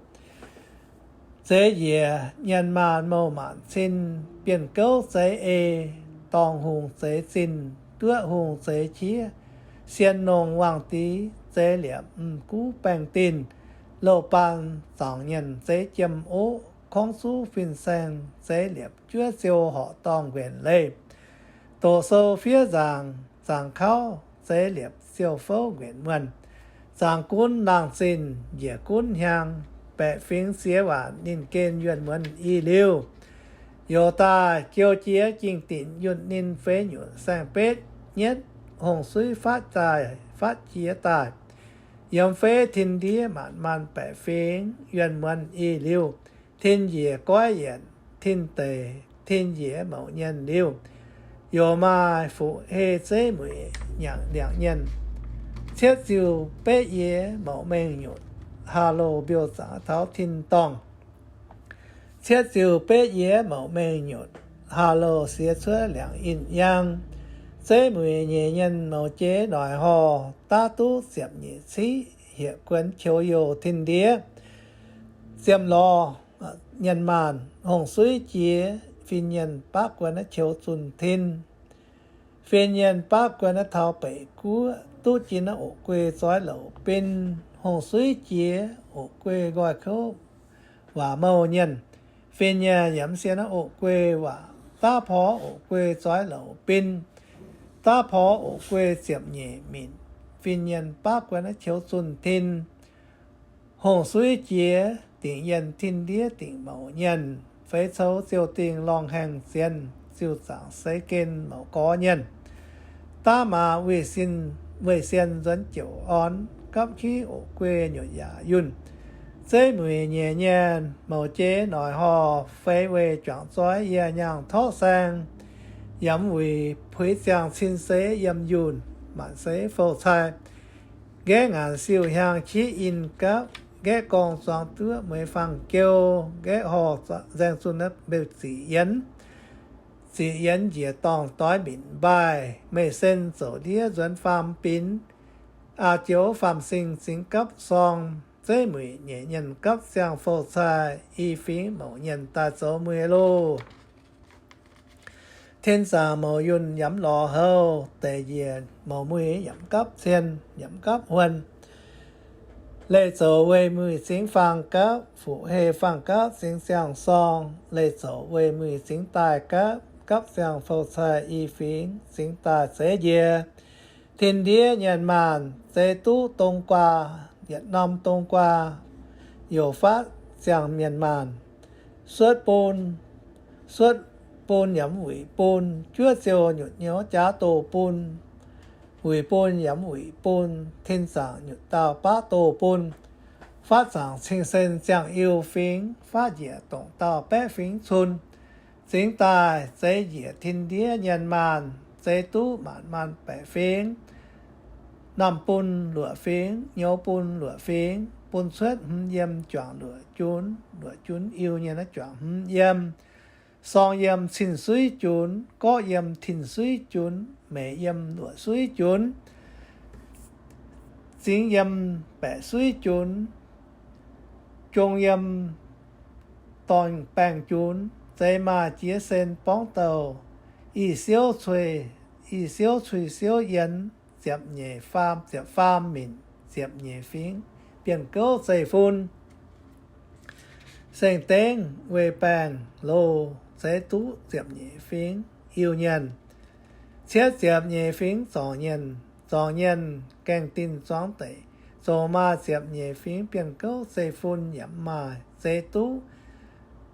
Zeix njiec nyienh maanh mouh maanc cin, bienh gouv zeix ei, dorngh hungh zeix zinh, duoqv hungh zeix qiex, sien nongh waangh dix zeix liepc m'guv baengh dinh, louh baan zaangc nyienh zeix jiem oqv, kongv zuv fin-saeng zeix liepc juov ziou horqc dorngh nquenc leih, doqc sou fiev nzaangc zaangc kauv zeix liepc ziou fouv nquenc muonh, zaangc gunv laangh zinh njiec gunv hiaang, baeqc fingx ziex waanc ninh gen yuonh muonz ih liuh. Youz daaih jou jiex jingh dinc yunh ninh feix nyutc saeng-betv nyietv, hungh suiv fatv daaih fatv jiex daaih, yiem feix tin ndiev maanc maanh baeqc fingx yuonh muonz ih liuh, tin njiec goiv yienc, tin deic, tin njiec mouc nyienh liuh, youz maaih fuqv-hei zeiv mueic nyanc liangc nyienh, cietv ziuh beqv yie mouc mengh nyutc, Haaix Loh mbiouh zaangc taux tin-dorngh. Cietv ziuh betv yie mouc mengh nyutc, Haaix Loh siex cuotv liangc in yangh. Zeiv mueiz nyeic nyienh mouz jeiv noic horh, daav duqv ziepc nyeic ciqv, hieh guon qiou youh tin-ndiev. Ziepc lorh nyienh maanh hungh suiv jiex, fin-mienh baav guon naaiv qiou zunh tin. Fin-mienh baav guon naaiv taux beic guoqv, duqv jin naaiv oc guei zoix louc bin. Hungh suiv jiex oc guei nqoi kouv waac mouh nyienh. Fin-mienh yaac mv sienx naaiv oc guei waac, daav porv oc guei zoix louc bin, daav porv oc guei ziepc nyeic minc. Fin-mienh baav guon naaiv qiou zunh tin. Hungh suiv jiex dingc yienh tin-ndiev dingc mouc nyienh, feix coux ziouh dingh lorngh haengh zienh, ziuh zaangc seix gen mouc gorx nyienh. Daav maaz weih sien nzuonx jouc orn, gapv kiv oc guei nyutc yaac yunh. Zeiv mueiz nyeic nyienh mouz jeiv noic horh, feix weih juangc zoih yie nyaangh torqv saeng. Yaac mv wuic puix ziangh cin seix yiem yunh, maanc seix fouh cai. Nqaeqv ngaanc siuh hiaang qiex in gapv, nqaeqv gorngv zuangx duqv mueiz faang-jou, nqaeqv horh nzaeng zunh naaiv mbeu ziqc yienx. Ziqc yienx njiec dorngh doix minc mbaih, meih sen zouc ndiev nzuonx faam binx. Aa joux faam-sing zingx gapv sorng, zeiv mueiz nyeic nyienh gapv ziangh fouh cai, i fingx mouc nyienh daaih zoux mueiz loh. Tin zaangc mouc yunh yaac mv lorz houh, deix njiec mouc mueiz yaac mv gapv cien, yaac mv gapv huon. Leih zoux weih mueiz zingx faang gapv, fuqv-heh faang gapv zingx ziangh sorng. Leih zoux weih mueiz zingx daaih gapv, gapv ziangh fouh cai i fingx zingx daaih zeix njiec. Tin-ndiev nyienh maanh zeix duqv dong guaa, yietc norm dong guaa youc fatv ziangh mienh maanh. Suotv bun, suotv bun yaac mv wuic bun, juov ziouh nyutc nyouz jaax doh bun. Wuic bun yaac mv wuic bun, tin zaangc nyutc dauh baav doh bun. Fatv zaangc cing-sen ziangh iu fingx, fatv njiec dongc dauh baeqv fingx cun. Zingx daaih zeix njiec tin-ndiev nyienh maanh, zeix duqv maanc maanh baeqc fingx. Namh bun luoqc fingx, nyouz bun luoqc fingx, bun cuotv hmz yiem juangc luoqc junx, luoqc junx iu nyei naaiv juangc hmz yiem. Sorng yiem cin-suiv junx, gorqv yiem tin-suiv junx, meix yiem luoqc suiv junx, zingx yiem baeqc suiv junx, jong yiem dorngh baengh junx, zeix maaih jiex sen borngv douh, i siouv cui, i siouv cui siouv yienx, ziepc nyeic faam, ziepc faam minc, ziepc nyeic fingx, bienh gouv zeiv-fun. Seng-dengv weih baengh loh, zeix duqv ziepc nyeic fingx iu-nyienh, cietv ziepc nyeic fingx zorngc nyienh. Zorngc nyienh gaengh dinh zuangx deic, zoux maaih ziepc nyeic fingx bienh gouv zeiv-fun yaac mv maaih, zeix duqv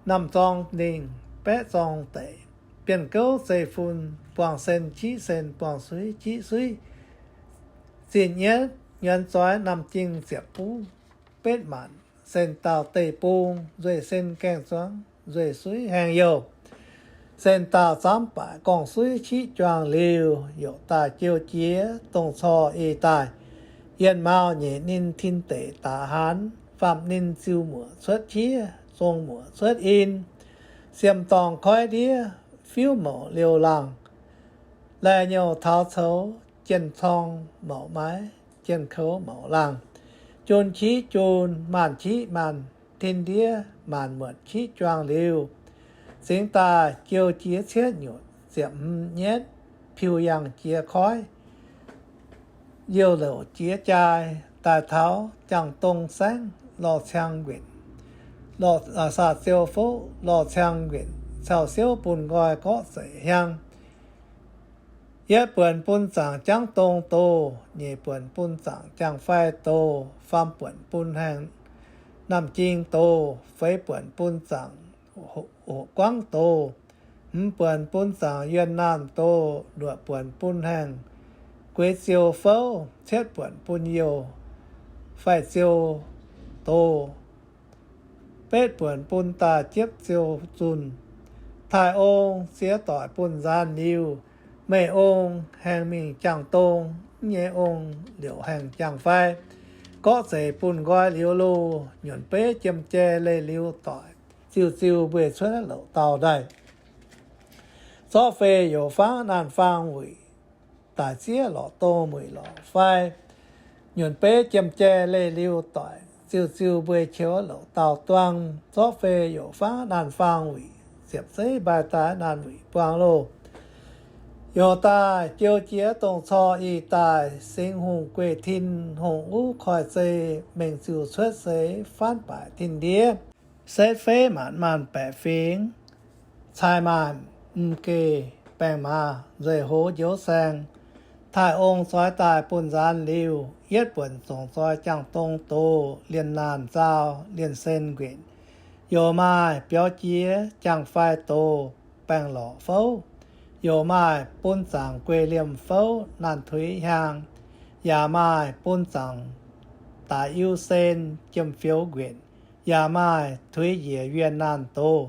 namh zorng lingh baeqv zorng deic. Bienh gouv zeiv-fun buangh sen jiv sen, buangh suiv jiv suiv. Zinh nyetv nyuonx zoix namh jing ziepc buv betv maanc, sen dauh deic-bung nzueih sen gaengh zuangx nzueih suiv haengh youh. Sen dauh zaamv baaic gorngv suiv qiv juang liuz, youc daaih jouh jiex dongh corc ih daaih. Yienh maauh nyeic ninh tin deic daaih haanz, faam ninh ziuh muoc cuotv qiex, zong muoc cuotv in. Siem dorngh koiv ndiev, fiuv mouc liouh laangh. Laih nyouh taux coux, jien corng mouc maaiz, jien koux mouc laangh. Jun qiv jun, maanc qiv maanc, tin ndiev maanc muotc qiv juang liuz, zingx daaih jiou jiex cietv nyutc ziepc hmz nyetv, piu yangh jiex koiv, youh louc jiex jai, daaih taux jangx dong saengv lorh ciang nquenc, lorh, aa, saa ziou fouv lorh ciang nquenc, cau siouv bun nqoi gorqv zeic hiaang. Yietv buonc bun zaangc jangv dong doh, nyeic buonc bun zaangc jangx fai doh, faam buonc bun haengh namh jing doh, feix buonc bun zaangc hoqc guangv doh, hmz buonc bun zaangc yuonh naanh doh, luoqc buonc bun haengh gueix ziou fouv, cietv buonc bun youh fai ziou doh, betv buonc bun daaih jiepv ziou zunh. Taaih ong ziex doic bun nzaanx liuz, meih ong haengh mingh jangx dong, mv nyei ong liouc haengh jangx fai. Gorqv zeiz bun nqoi liuz loh, nyunc beiv jiem jai leih liuz doic, ziuh ziuh mbueiz cuotv louc dauh ndaaih. Zorqv fei youc fangv naanh faang wuic, daic zieqv lorqc dongh mueic lorqc fai. Nyunc beiv jiem jai leih liuz doic, ziuh ziuh mbueiz qiex louc dauh duang. Zorqv fei youc fangv naanh faang wuic, ziepc zeiv mbaih daaih naanh wuic buang loh. Youc daaih jouh jiex dongh cor ih daaih, singx hungh gueiv tin, hungh uv koiv zei, mengh ziuh cuotv seix faanv baaic tin-ndiev. Setv feiv maanc maanh baeqc fingx, cai maanh m'geh baengh maaz nzueic hoz njoux saeng. Taaih ong zoix daaih bun nzaanx liuh, yietv buonc zongc zoi jangx dong doz, lienh naanh zaau, lienh sen nquenc. Youc maaih biaux jiex jangx fai doz baengh lorqc fouv. Youc maaih bun zaangc guei liemh fouv naanh tuix hiaang. Yaac maaih bun zaangc daaix iu sen jiem fioux nquenc. Yaac maaih tuix njiec wienh naanh doz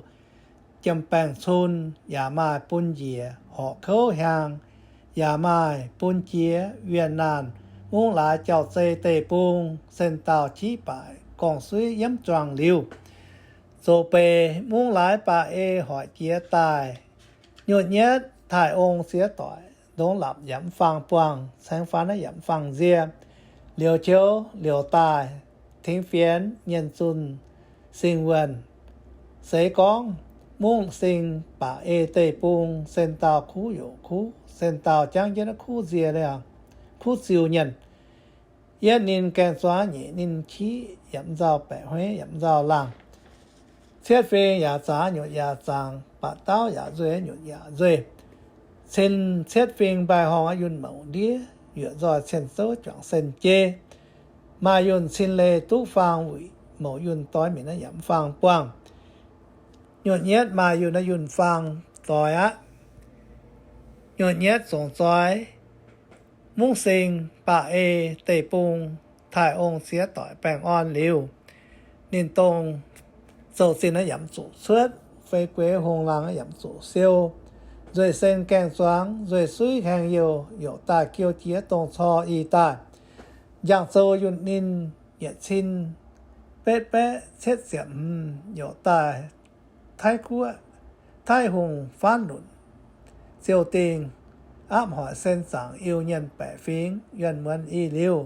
jiem baengh cun. Yaac maaih bun njiec horqc kouv hiaang. Yaac maaih bun jiex wienh naanh mungv laaix jauv-zei deic-bung, sen dauh qiex baaic gorngv-suiv yiemv juangc liuh. Zoux beix mungv laaix baac ei hoic jiex daaih. Nyutc nyetv taaih ong siex doic, ndongc lapc yaac mv faang buangh, caengx faanv naaiv yaac mv faang nzie. Liouc qouv liouc daaih, tengx fienx nyienh zunh sing wuonh. Seix gorngv mungv sing baac ei deic-bung, sen dauh kuv youc kuv, sen dauh jangv jienv kuv nzie liangh, kuv ziuh nyienh. Yietv ninh gaeng-zuangx nyeic ninh qiv, yaac mv nzauh baeqc hueiv yaac mv nzauh laangh. Cietv fingx yaac zangx, nyutc yaac zangx, baac dauv yaac nzueih, nyutc yaac nzueih. Cin cietv fingx mbaih horngh aqv, yunh mouc ndiev, yuoqc nzoih cien zouv juangc sen jeiv. Maaih yunh cin leih duqv faang wuic, mouc yunh doix minc naaiv yaac mv faang buangh. Nyutc nyetv maaih yunh naaiv yunh faang doix aqv. Nyutc nyetv zongc zoix mungv sing baac ei deic-bung, taaih ong siex doic baengh orn liuz, ninh dongh zouv zinh naaiv yaac mv zuqc cuotv, fei gueix hungh laangh naaiv yaac mv zuqc siou. Nzueih sen gaeng-zuangx, nzueih suiv haengh youh, youc daaih geu jiex dongh cor ih daaih. Njang-zou yunh ninh yietc cin betv baeqv cietv ziepc hmz, youc daaih Taiv Guoqv, Taiv Hungh faanv lunc ziou dingh, aapv hoic sen zaangc Iu-Nyienh baeqc fingx yuonh muonz ih liuz,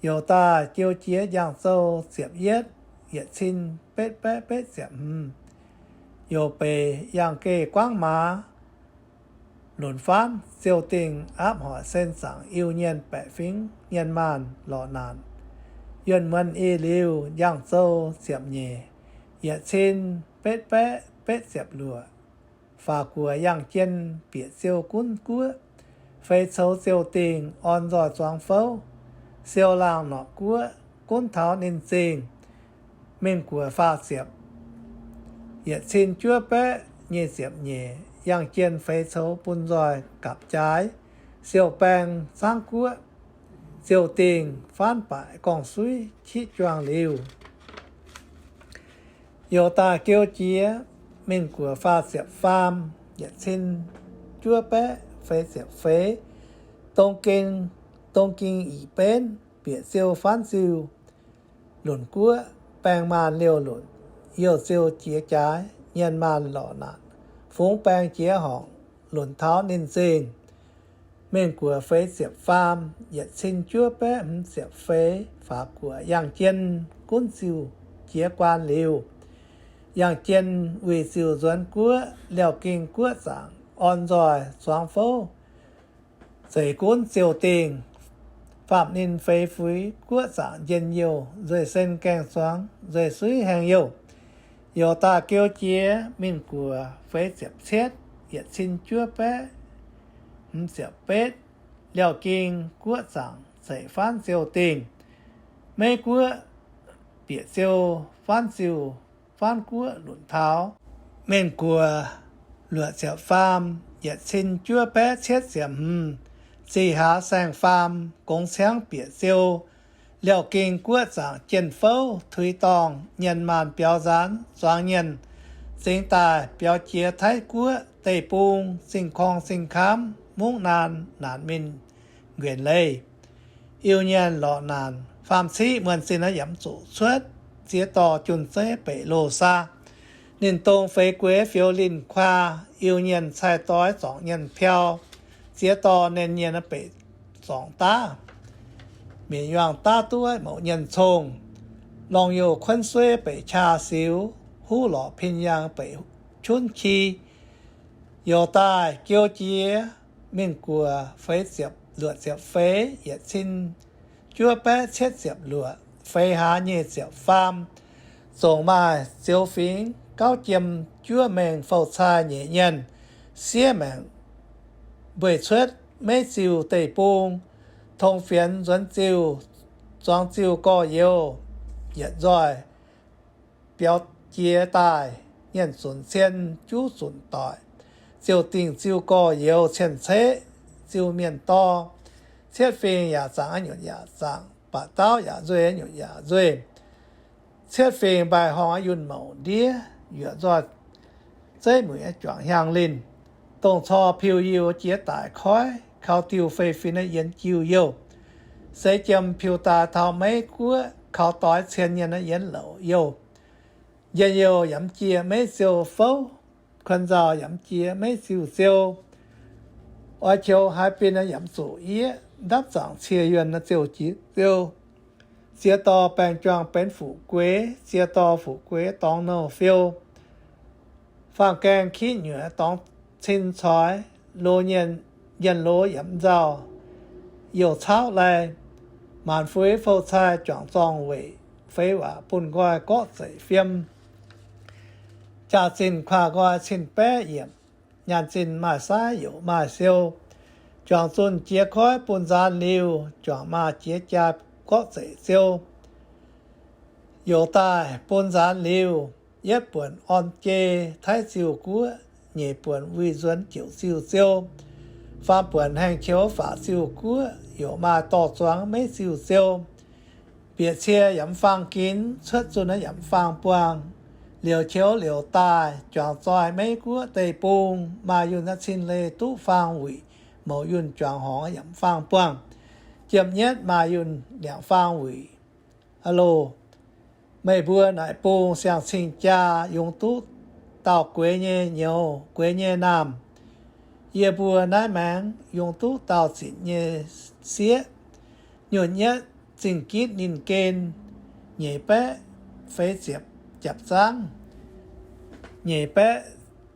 youc daaih jiu jiex njang-zou ziepc yietv, yietc cin betv baeqv betv ziepc hmz, youc beix yangh geh Guangv Maaz lunc faanv ziou dingh, aapv hoic sen zaangc Iu-Nyienh baeqc fingx nyienh maanh lorqc naanc yuonh muonz ih liuz, njang-zou ziepc nyeic, yietc cin betv baeqv betv ziepc luoqc, faaux guoqv yangh jien bieqc ziou Gunv Guoqv, feix coux ziou dingh orn nzoih zuangx fouv, siou laangh norqc guoqv gunv taux ninh zingh. Mingh guoqv faah ziepc, yietc cin juov baeqv nyei ziepc nyeic, yangh jien feix coux bun nzoih gapv jaaix, siou baeng Zaangv Guoqv, ziou dingh faanv baaic gorngv-suiv qiqv juangc liuz, youc daaih geu jiex mingh guoqv faah ziepc faam, yietc cin juov baeqv feix ziepc feix, dong ging, dong ging ih benv bieqc ziou faanv ziuh lunc guoqv, baeng maanh liouh lunc, youh ziou jiex jaaix nyienh maanh lorqc naanc, fungx baeng jiex horngc lunc taux ninh zingh. Mingh guoqv feix ziepc faam, yietc cin juov baeqv hmz ziepc feix, faaux guoqv yangh jien gunv ziuh jiex guaan liuz, yangh jien wuic ziuh nzuonx guoqv, Liaauh Ging Guoqv zaangc orn nzoih zuangx fouv, zeix gunv ziou dingh, faam ninh feix fuix guoqv zaangc njien-youh, nzueih sen gaeng-zuangx, nzueih suiv haengh youh. Youc daaih geu jiex mingh guoqv feix ziepc cietv, yietc cin juov baeqv hmz ziepc betv, Liaauh Ging Guoqv zaangc zeic faanv ziou dingh, Meiv Guoqv bieqc ziou faanv ziuh faanv guoqv lunc taux. Mingh guoqv luoqc ziepc faam, yietc cin juov baeqv cietv ziepc hmz, zih hlaax saeng-faam gongx ciangv bieqc ziou, Liaauh Ging Guoqv zaangc jien fouv tuix dorngh, nyienh maanh biaux nzaanx zuangx nyienh, zingx daaih biaux jiex Taiv Guoqv deic-bung, zingh korng zingh kamv, mungv naanh naanc mingh nquenc leiz. Iu-Nyienh lorqc naanc Faam ciqv muonh zinh naaiv yaac zuqc cuotv ziex dorh junh zeiv beic loz saah. Ninh dongh feix gueix fiou linh kuaa, iu nyienh cai doix zorngc nyienh piau, ziex dorh nen nyienh beic zorngc daav, mienh yuangh daav duqv mouc nyienh cong, lorngh youh kuonv sueiv beic qaa siux, huv lorqc pin yangh beic qunv ki. Youz daaih geu jiex mingh guoqv feix ziepc luoqc ziepc feix yietc cin juov baeqv cietv ziepc luoqc feix hlaax nyic ziepc faam, zongc maaih ziouv fingx gauv jiem juov mengh fou-cai nyeic nyienh, siev maengc mbueiz cuotv meiv ziuh deic-bung, tong fienx nzuonx ziuh, zuangx ziuh gorx-youz, yietc nzoih biaux jiex daaih, nyienh zunc cien juv zunc doic, ziouc dingc ziuh gorx-youz cien-ceqv ziuh mienh dorh. Cietv fingx yaac zaangc, nyutc yaac zaangc, baac dauv yaac nzueih, nyutc yaac nzueih. Cietv fingx mbaih horngh yunh mouc ndiev, yuoqc nzoih zeiv mueic juangc hiaang linh, dongh cor piu-yiu jiex daic koiv, kaux diuh fei fin yienx jiu youh, seix jiem piu daaih taux meiv guoqv, kaux doix cien nyienh yienx louc youh. Njien-youh yaac mv jiex meiv ziou fouv, kuon nzauh yaac mv jiex meiv ziuh ziou. Oix qoux haaix bin yaac mv zuqc yieqv, ndapv zaangc cie yuonh ziouc jiex ziou. Ziex dorh baeng-juang benx fu'jueiv, ziex dorh fu'jueiv dorngx nouh fiou. Faam-gaeng kitv nyuoqc dorngx cin coix, loz nyienh, njien-loz yaac mv nzauh, youh cauv lai. Maanc fuix fou-cai juangc zorng weic, feix waac bun nqoi gorqv zeic fiem. Jaax-zinh kuaah nqoi cin-baeqv yiemc, nyaanh zinh maaih saiv youc maaih siou. Juangc zunh jiex koiv bun nzaanx liuz, juangc maaz jiex jaa gorqv zeic ziou. Youc daaih bun nzaanx liuz, yietv buonc orn jei taiv ziuh guoqv, nyeic buonc wuic nzuonx jiouc ziuh ziou. Faam buonc haengh qouv faaux ziuh guoqv, youc maaih dorh zuangx meiv ziuh ziou. Bieqc cie yaac mv faang ginx, cuotv zunh yaac mv faang buangh. Liouc qouv liouc daaih, juangc zoih meiv guoqv deic-bung, maaih yunh cin leih duqv faang wuic, mouz yunh juangc horngz yaac mv faang buangh. Jiem-nyietv maaih yunh liangc faang wuic. Aa loh, meih mbuo naaic bung siang-cing jaa, yungz duqv dauh gueix nyei nyouz, gueix nyei naamh. Yie mbuo naaiv maengx yungz duqv dauh zinc nyei sieqv. Nyutc nyietv zingh gitv ninh gen, nyeic baeqv feix ziepc jaapc zaangv. Nyeic baeqv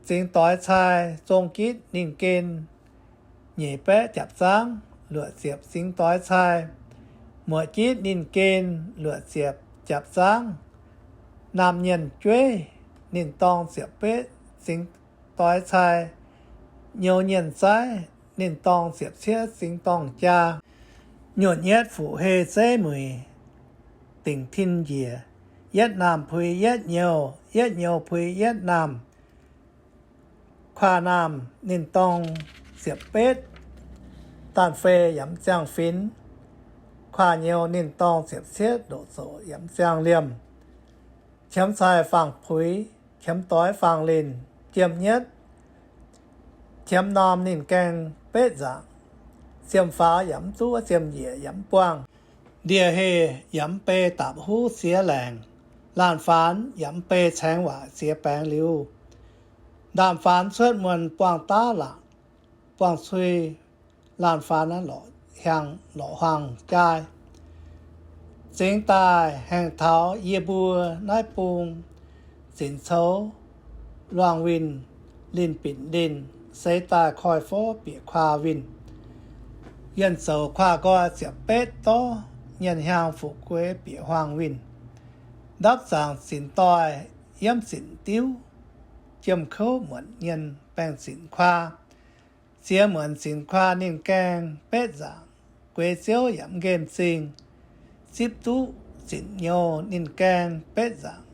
zingx doix cai, zong gitv ninh gen, nyeic baeqv jaapc zaangv. Luoqc ziepc zingx doix cai, muoqc gitv ninh gen, luoqc ziepc jaapc zaangv. Naamh nyienh jueiv, ninh dorng ziepc betv zingx doix cai. Nyouz nyienh zaiv, ninh dorng ziepc cietv zingx dorng jaa. Nyutc nyietv fuqv-hei zeiv mueic dingc tin njiec, yietv naamh puix yietv nyouz, yietv nyouz puix yietv naamh. Kuaah naamh ninh dorng ziepc betv, daanh fei yaac mv ziangh finx. Kuaah nyouz ninh dorng ziepc cietv, ndoqc zoqc yaac mv ziangh liemh. Qiemx cai faang-puix, qiemx doix faang-linh. Jiem-nyietv qiemx norm ninh gaengh betv nzaangc. Ziemh faaux yaac mv duqv, ziemh njiec yaac mv buangh. Ndie-heh yaac mv bei dapc huv ziex laengc. Laanh faanx yaac mv bei caengx waac ziex baengx liuz. Ndaamv-faanx cuotv muonh buangh daav laangc, buangh cui. Laanh faanx lorqc hiaangx lorqc huaang jaai. Zingx daaih haengh taux yie mbuo naaiv bung, zinc coux luangh winh, linh binc linh, seix daaih koiv-fov bieqc kuaah winh. Yuonh zoux kuaah nqoi ziepc betv dorv, nyienh hiaang fuqv-gueix bieqc huaang winh. Ndapv zaangc zinc doih, yiemv zinc diuv, jiem kouv muonc nyienh baengh zinc kuaah. Ziex muonc zinc kuaah ninh gaengh betv nzaangc, gueix ziouv yaac mv nqemh zingh. Zipv duqv zinc nyouz ninh gaengh betv nzaangc,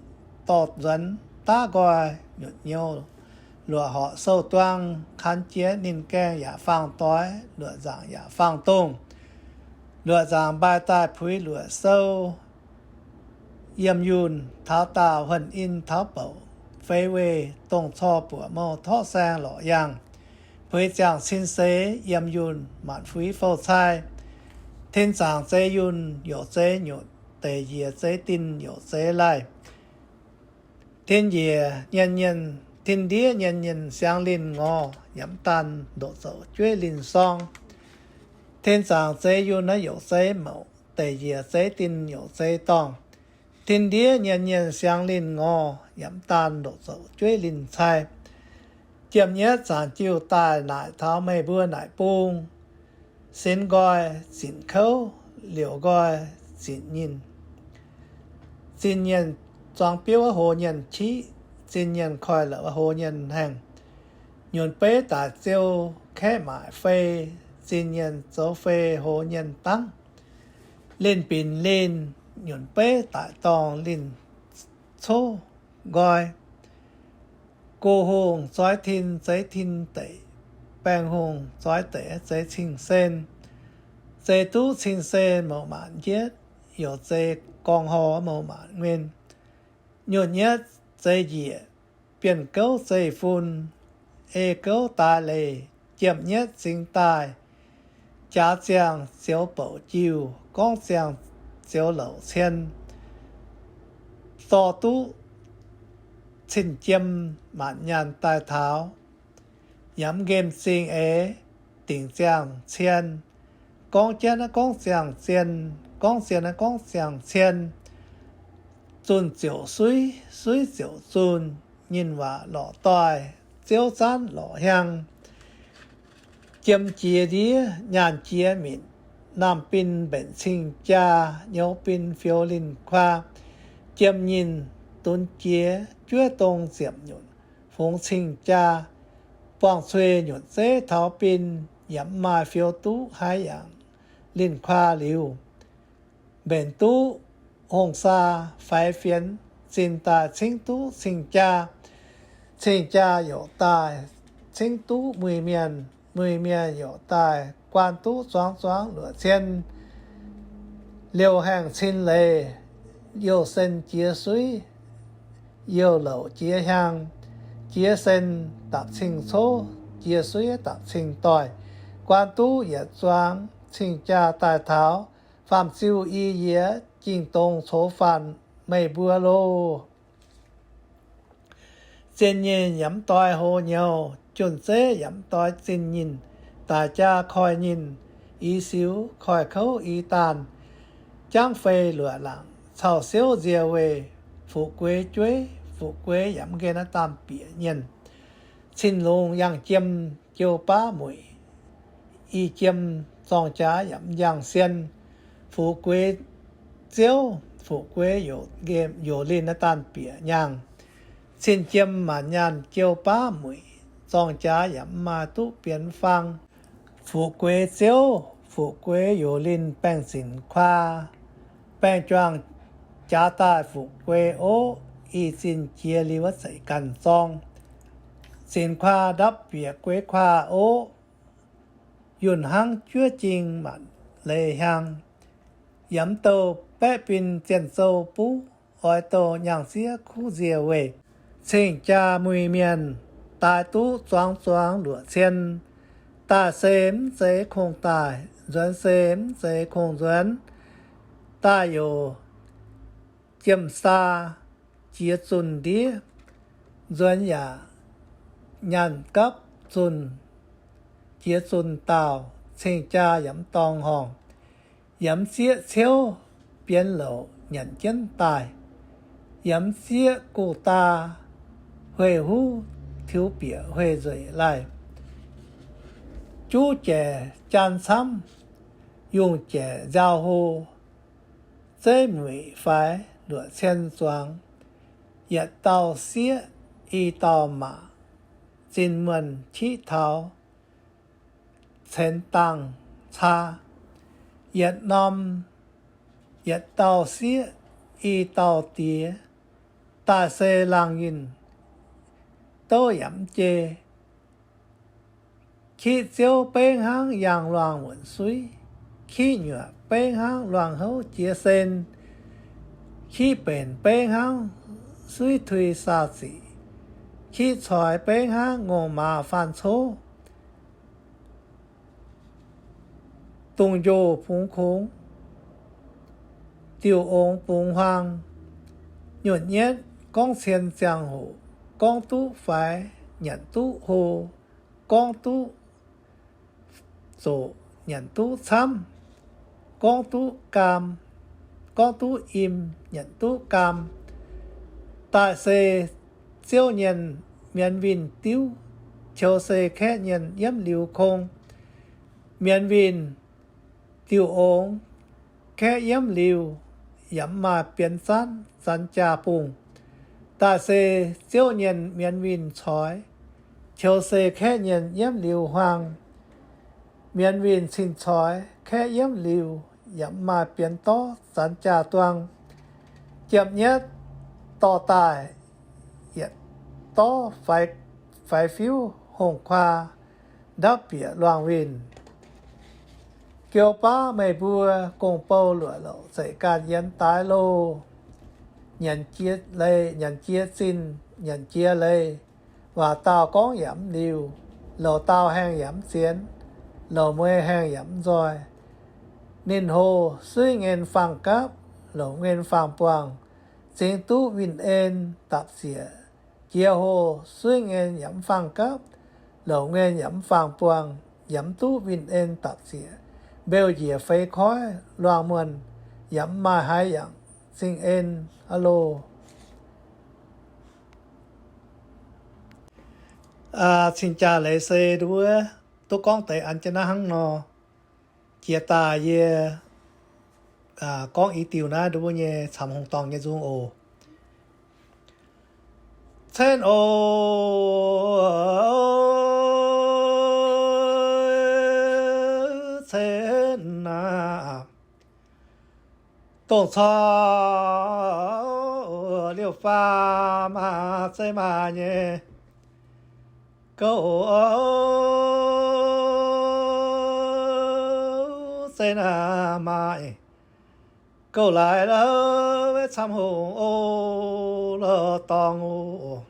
dorh nzuonx daav nqoi. Nyutc nyouz luoqc horqc sou-duang, kan jiex ninh gaengh yaac faang doix, luoqc nzaangc yaac faang dongh. Luoqc nzaangc mbaih daaih puix luoqc sou. Yiem yunh taux daauh, huonh in taux bouc, feix weih dongh cor buoqc mouh torqv saeng lorqc yangh. Puix ziangh cin seix yiem yunh, maanc fuix fou cai. Tin zaangc zei yunh youc zei nyutc, deic njiec zei din youc zei laih. Tin njiec nyienh nyienh, tin ndiev nyienh nyienh siang linh ngorh, yaac mv daan ndoqc zoux jueiv linh sorng. Tin zaangc zei yunh naaiv youc zei mouc, deic njiec zei din youc zei dorngh. Tin ndiev nyienh nyienh siang linh ngorh, yaac mv daan ndoqc zoux jueiv linh cai. Jiem-nyietv zaanc jiuh daaih naaic taux meih mbuo naaic bung, sinx nqoi zinc kouv, liouc nqoi zinc nyinh. Zinh nyienh zuangx biouv hoz nyienh qiqv, zinh nyienh koiv-louc hoz nyienh haengh. Nyunc beiv daic ziou kaeqv maaic fei, zinh nyienh zoux fei hoz nyienh dangv. Linh binc linh, nyunc beiv daic dorngh linh cov nqoi. Go hungh zoix tin zeiz tin deic, baengh hungh zoix deic zeiz cing-sen. Zei duqv cing-sen mouc maanc njietv, youc zei gorngv hor mouc maanc nguen. Nyutc nyietv zei njiec, bienh gouv zei fun, ei gouv daaih leiz, jiem-nyietv zingx daaih. Jaax ziangh zioux bouc jiuh, gorngv ziangh zioux louc cien. Dorh duqv cin-jiem maanc nyaanh daaih taux, yaac mv nqemh zingh eix dingc ziangh cien. Gorngv jienv naaiv gorngv ziangh zien, gorngv zien naaiv gorngv ziangh cien. Zunh ziouc suiv, suiv ziouc zunh, nyinh waac lorqc doix, ziouv zaanv lorqc hiang. Jiem jiex ndiev, nyaanh jiex minc, naamh bin mbenc cing-jaa, nyouz bin fioux linh kuaa. Jiem nyinh dunx jiex, juov dong ziepc nyutc, fungx cing-jaa. Buangh cuiv nyutc zeiv taux bin, yaac mv maaih fioux duqv haaix yangh linh kuaa liuz. Mbenc duqv hungh saa faix fienx, zinh daaih cingv duqv cing-jaa. Cing-jaa youc daaih cingv duqv muiz-mienh, muiz-mienh youc daaih guaan duqv zuangx zuangx luoqc cien. Liouh haengh cin leiz, youh sen jiex suiv, youh louc jiex hiang, jiex sen dapc cing-cov, jiex suiv dapc cing-doih, guaan duqv yietc zuangx cing-jaa daaih taux. Faam-ziuh i yiez, jingh dongh coux faanh meih mbuo loh. Zien nyinh yaac mv doix hoz nyouz, junh zeiv yaac mv doix zinh nyinh, daic jaa koiv nyinh, i siux koiv kouv i daanh, jangv fei luoqc laangc cau siouv nzie weih, fuqv gueix jueiv, fuqv gueix yaac mv nqemh naaiv daanh bieqc nyienh. Cin-longx yangh jiem jiou baav mueic, i jiem zorng jaax yaac mv njang sien. Fuqv gueix ziouv, fuqv gueix youc linh naaiv daanh bieqc nyaangh. Cin-jiem maanc nyaanh jiou baav mueic, zorng jaax yaac mv maaih duqv bienx faang. Fuqv gueix ziouv, fuqv gueix youc linh baengh zinc kuaa, baengh juangc jaax daaih fuqv gueix oqv, i zinh jiex liuz wuov zeic ganh zorng. Zinc kuaa ndapv bieqc gueix kuaa oqv, yunh hnangv juov jing maanc leiz hiang. Yaac mv douh baeqv bin zienh zou buv, oix douh nyaangh zieqv kuv nzie weih. Cing-jaa muiz-mienh daaih duqv zuangx zuangx luoqc cien. Daaih se mv zeiz kungx daaih, nzuonx se mv zeiz kungx nzuonx. Daaih youc jiem-saa jiex zunh ndiev, nzuonx yaac nyaanh gapv zunh jiex zunh daauh, cing-jaa yaac mv dorngx horngc. Yaac mv zieqv ciouv bienx louc nyanc jienv daaih. Yaac mv zieqv guv daa huih huv tiux bieqc huih nzueic laih. Juv jaic jaan camv, yungh jaic nziaaux hlo, zeiv mueic faix luoqc cien zuangx. Yietc dauh sieqv i dauh maac, zinh muonh qiqv taux, cen dangh caa. Yietc norm, yietc dauh sieqv i dauh diex, daaih se laangh yinh, douv yaac mv jei. Kiqv ziouv beiv hnangv yaangh luangh wuonc suiv, kiqv nyuoqc beiv hnangv luangh houv jiex sen, kiqv benx beiv hnangv suiv tui saa ziqc, kiqv coix beiv hnangv ngongh maaz faan cov. Dongh njoh bungx kongx, diuh ongx bungx huaang, nyutc nyietv gorngv cien ziangh hoc, gorngv duqv faix nyanc duqv hlo, gorngv duqv zoqc nyanc duqv camv, gorngv duqv gaam, gorngv duqv im nyanc duqv gaam. Daaih se Ziouv nyienh mienz winh diuv, qiu se kaeqv nyienh yiemv liuz kong. Mienz winh diuh ongx, kaeqv yiemv liuz, yaac mv maaih bienx zanv zanx jaa-bungh. Daaih se Ziouv nyienh mienz winh coix, qiu se kaeqv nyienh yiemv liuz huaang. Mienz winh cing-coix kaeqv yiemv liuz, yaac mv maaih bienx dorv zanx jaa-duang. Jiem-nyietv dorh daaih yietc dorv faix fiuv hongh kuaa ndapv bieqc luangh winh. Jiou baav meih mbuo gong-bou luoqc louc zeic ganh yiem daaih loh. Nyanc jiex leiz, nyanc jiex zinh, nyanc jiex leiz, waac dauh gorngv yaac mv liuz, louc dauh haengh yaac mv zienx, louc mueiz haengh yaac mv nzoih. Ninh hoh suiv nqen faang gapv, louc nqen faang buangh, zingx duqv winh en dapc ziec. Jiex hoh suiv nqen yaac mv faang gapv, louc nqen yaac mv faang buangh, yaac mv duqv winh en dapc ziec. Mbeu njiec feix koiv luangh muonh, yaac mv maaih haaix yangc zingh en aqv loh. Cing-jaa leiz se nduov duqv gorngv deix an jienv naaiv hnangv nor. Jiex daaih yie gorngv i diuh naaiv nduov nyei camv hungh dorngh nyei nzung oc. Cen oc, cen aac, dongh corc liouh faam aac zeiz maaih nyei gouv oc, zeiz naaic maaih gouv laaix lorqc, camv hungh oc, lorqc dorngh oc.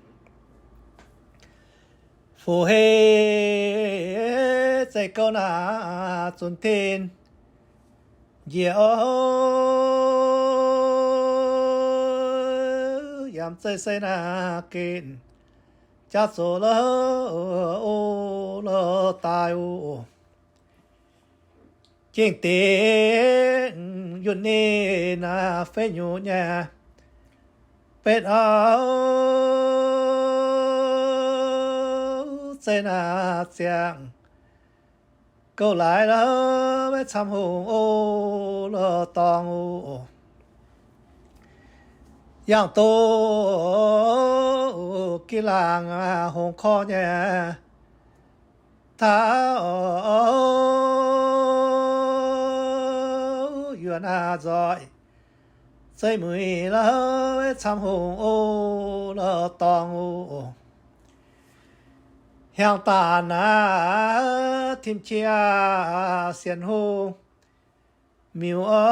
Fu-hei zeiz gouv naaic zunc tin njiec oc, yaac mv zeiz se naaic ginh jaax zoqc lorqc oc, lorqc daaih oc. Gengh dingc yunh ninh naaic fei nyutc nyei betv oc, zeiz naaic ziangh gouv laaix lorqc, camv hungh oc, lorqc dorngh oc. Yangh doz gih laangz hngongx korv nyei taux yuonx nzoih, zeiz mueiz lorqc, camv hungh oc, lorqc dorngh oc. Hnyangx daanh naaic tim qiex sienx hungh miuc oc,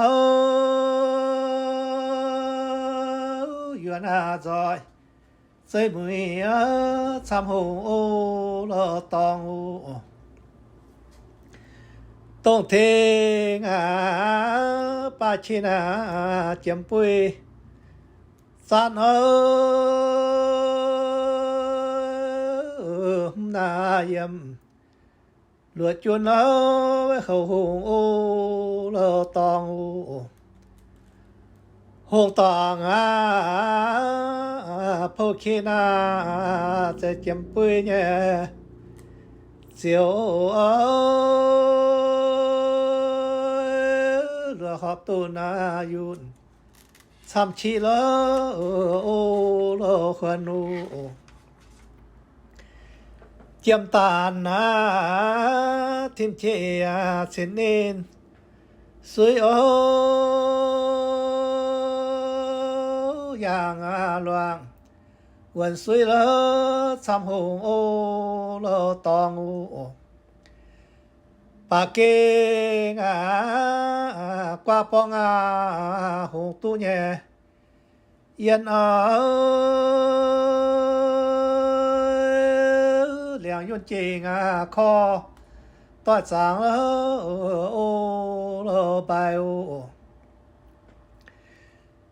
yuonx nzoih, zeiv mueiz camv hungh oc, lorz dorngh oc. Dongh tengx aac, baac qin aac, jiem buiv zanv oc, mv naaic yiem luoqc juon oc, houc hungh oc, lorz dorngh oc. Hungh dorngh aac, pou qin aac, zeiz jiem buiv nyei ziouc oc, luoqc horpc dunh aac yunh camv qiqv lorz oc, lorz huon oc. Jiem daanh aac, tim qiex aac, cin ninh suiv oc, yangh aac luangc wuonx suiv lorz camv hungh oc, lorz dorngh oc. Baac gengh aac, guaav borngv aac, hungx duqv nyei yien oc, liangx yunh jengh aac, korv doix zaangc o, o, lo, mbaih o.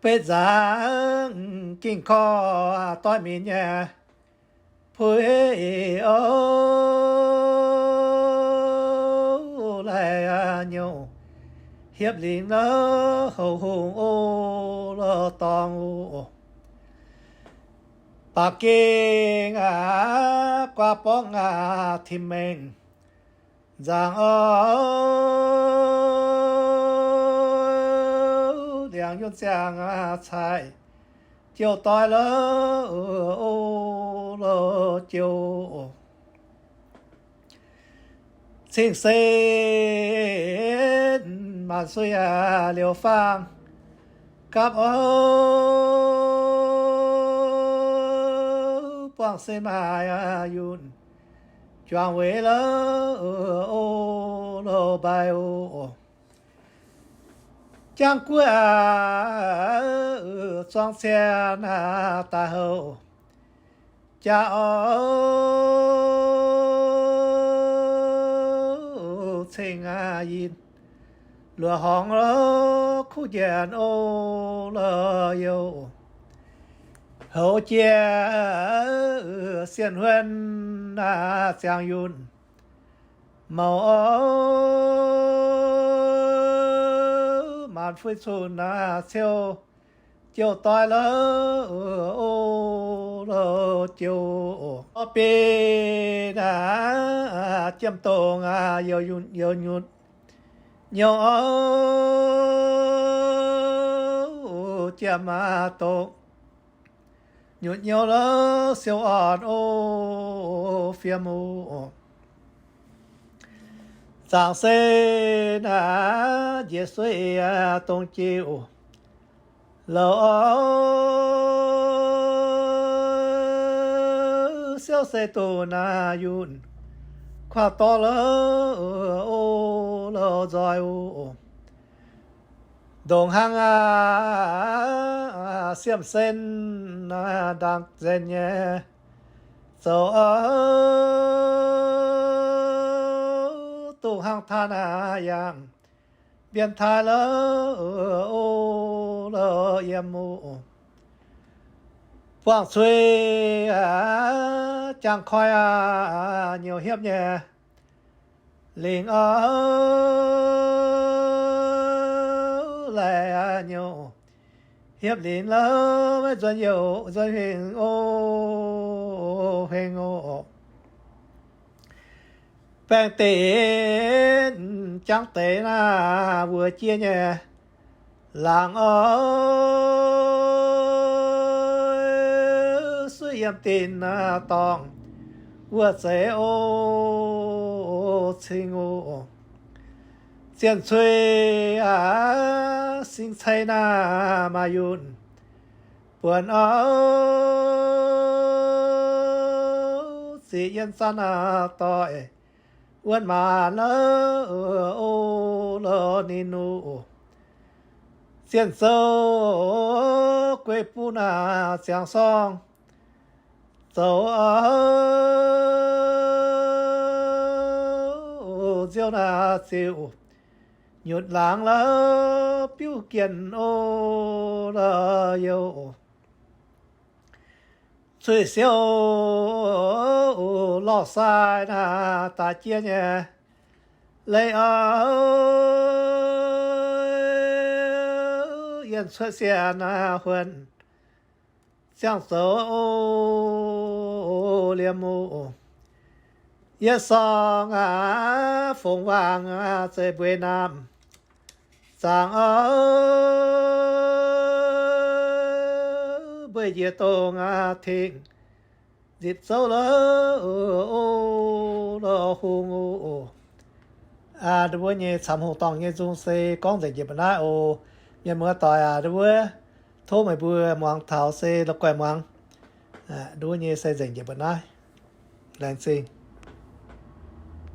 Beiv nzaangc ging korv doix minc nyei puix o, laih nyouh hiepv lingc lo, houx hungh o, lo, dorngx o. Baac gengh aqv, guaav borngv aqv, tim mengh nzaangc o, ndiangx yunh ziangh aqv, cai jouh doix lo, o, lo, jouh. Cing-sen maanc suiv aqv, liuz faang gapv o, buangh sen maaih yunh juangc weic lo, o, lo, mbaih o. Jangv guoqv aqv, zuangx cien aqv, daaih houc jaax o, ceng aqv, yinh luoqc horngz lo, kuv njienc o, lo, youh. Houx jiex sienh huon aqv, ziangh yunh mouc o, maanc fuix cun aqv, ciou jouh doix lo, o, lo, jouh. Orv biei aqv, jiem dongh aqv, youh nyutc nyouh o, jiem aqv, dongh nyutc nyouh lo, siou orn o, fiem o. Zaangc se aqv, njiec suiv aqv, dongh jiu louc o, siouv se dongh naaiv yunh kuaaiv dorv lo, o, lo, nzoih o. Ndongc hnangv aqv, siemv sen aqv, ndaangc nzenc nyei zoux o, dongh hnangv taaih aqv, yangh mbien taaih lo, o, lo, yiem o. Buangh cui aqv, jangx koi aqv, nyouh hiepv nyei lingc o, laih aqv, nyouh hiepv lingc lo, maiv nzuonx youh nzuonx huingx o, huingx o. Baengh deix jangv deix naaiv wuoc jiex nyei laangz o, suiv yiem dinc dorngh wuov zeiz o, cing o. Zienh cui aqv, sing cei naaiv maaih yunh buonc o, ziqc yiem zanc aqv, doic wuonv maanc lo, o, lo, ninh nu. Zienh zoux guei bun aqv, ziangx sorng zoux o, nziouv naaiv ziouc nyutc laangz lo, biuv gienh o, lo, youh. Cui siouv lorh sai naaiv daaih jiex nyei leiz o, yienh cuotv sienx huonh ziangh zoux o, liemh o. Yietc sorng aqv, fongc wangc aqv, zeiv mbueiz naamh zaangc o, mbueiz njiec dongh aqv, tengx nzipc zouv lo, o, lo, hungh o. Aa, ndon wuov nyei camv hungh dorngh nyei nzung se gorngv nzengc njiec mbuo naaiv oc. Mienh muoz doic aac, ndon wuov tov meih mbuo muangx taux se la'guaih muangx. Aa, ndon wuov nyei se nzengc njiec mbuo naaiv. Laengz zingh.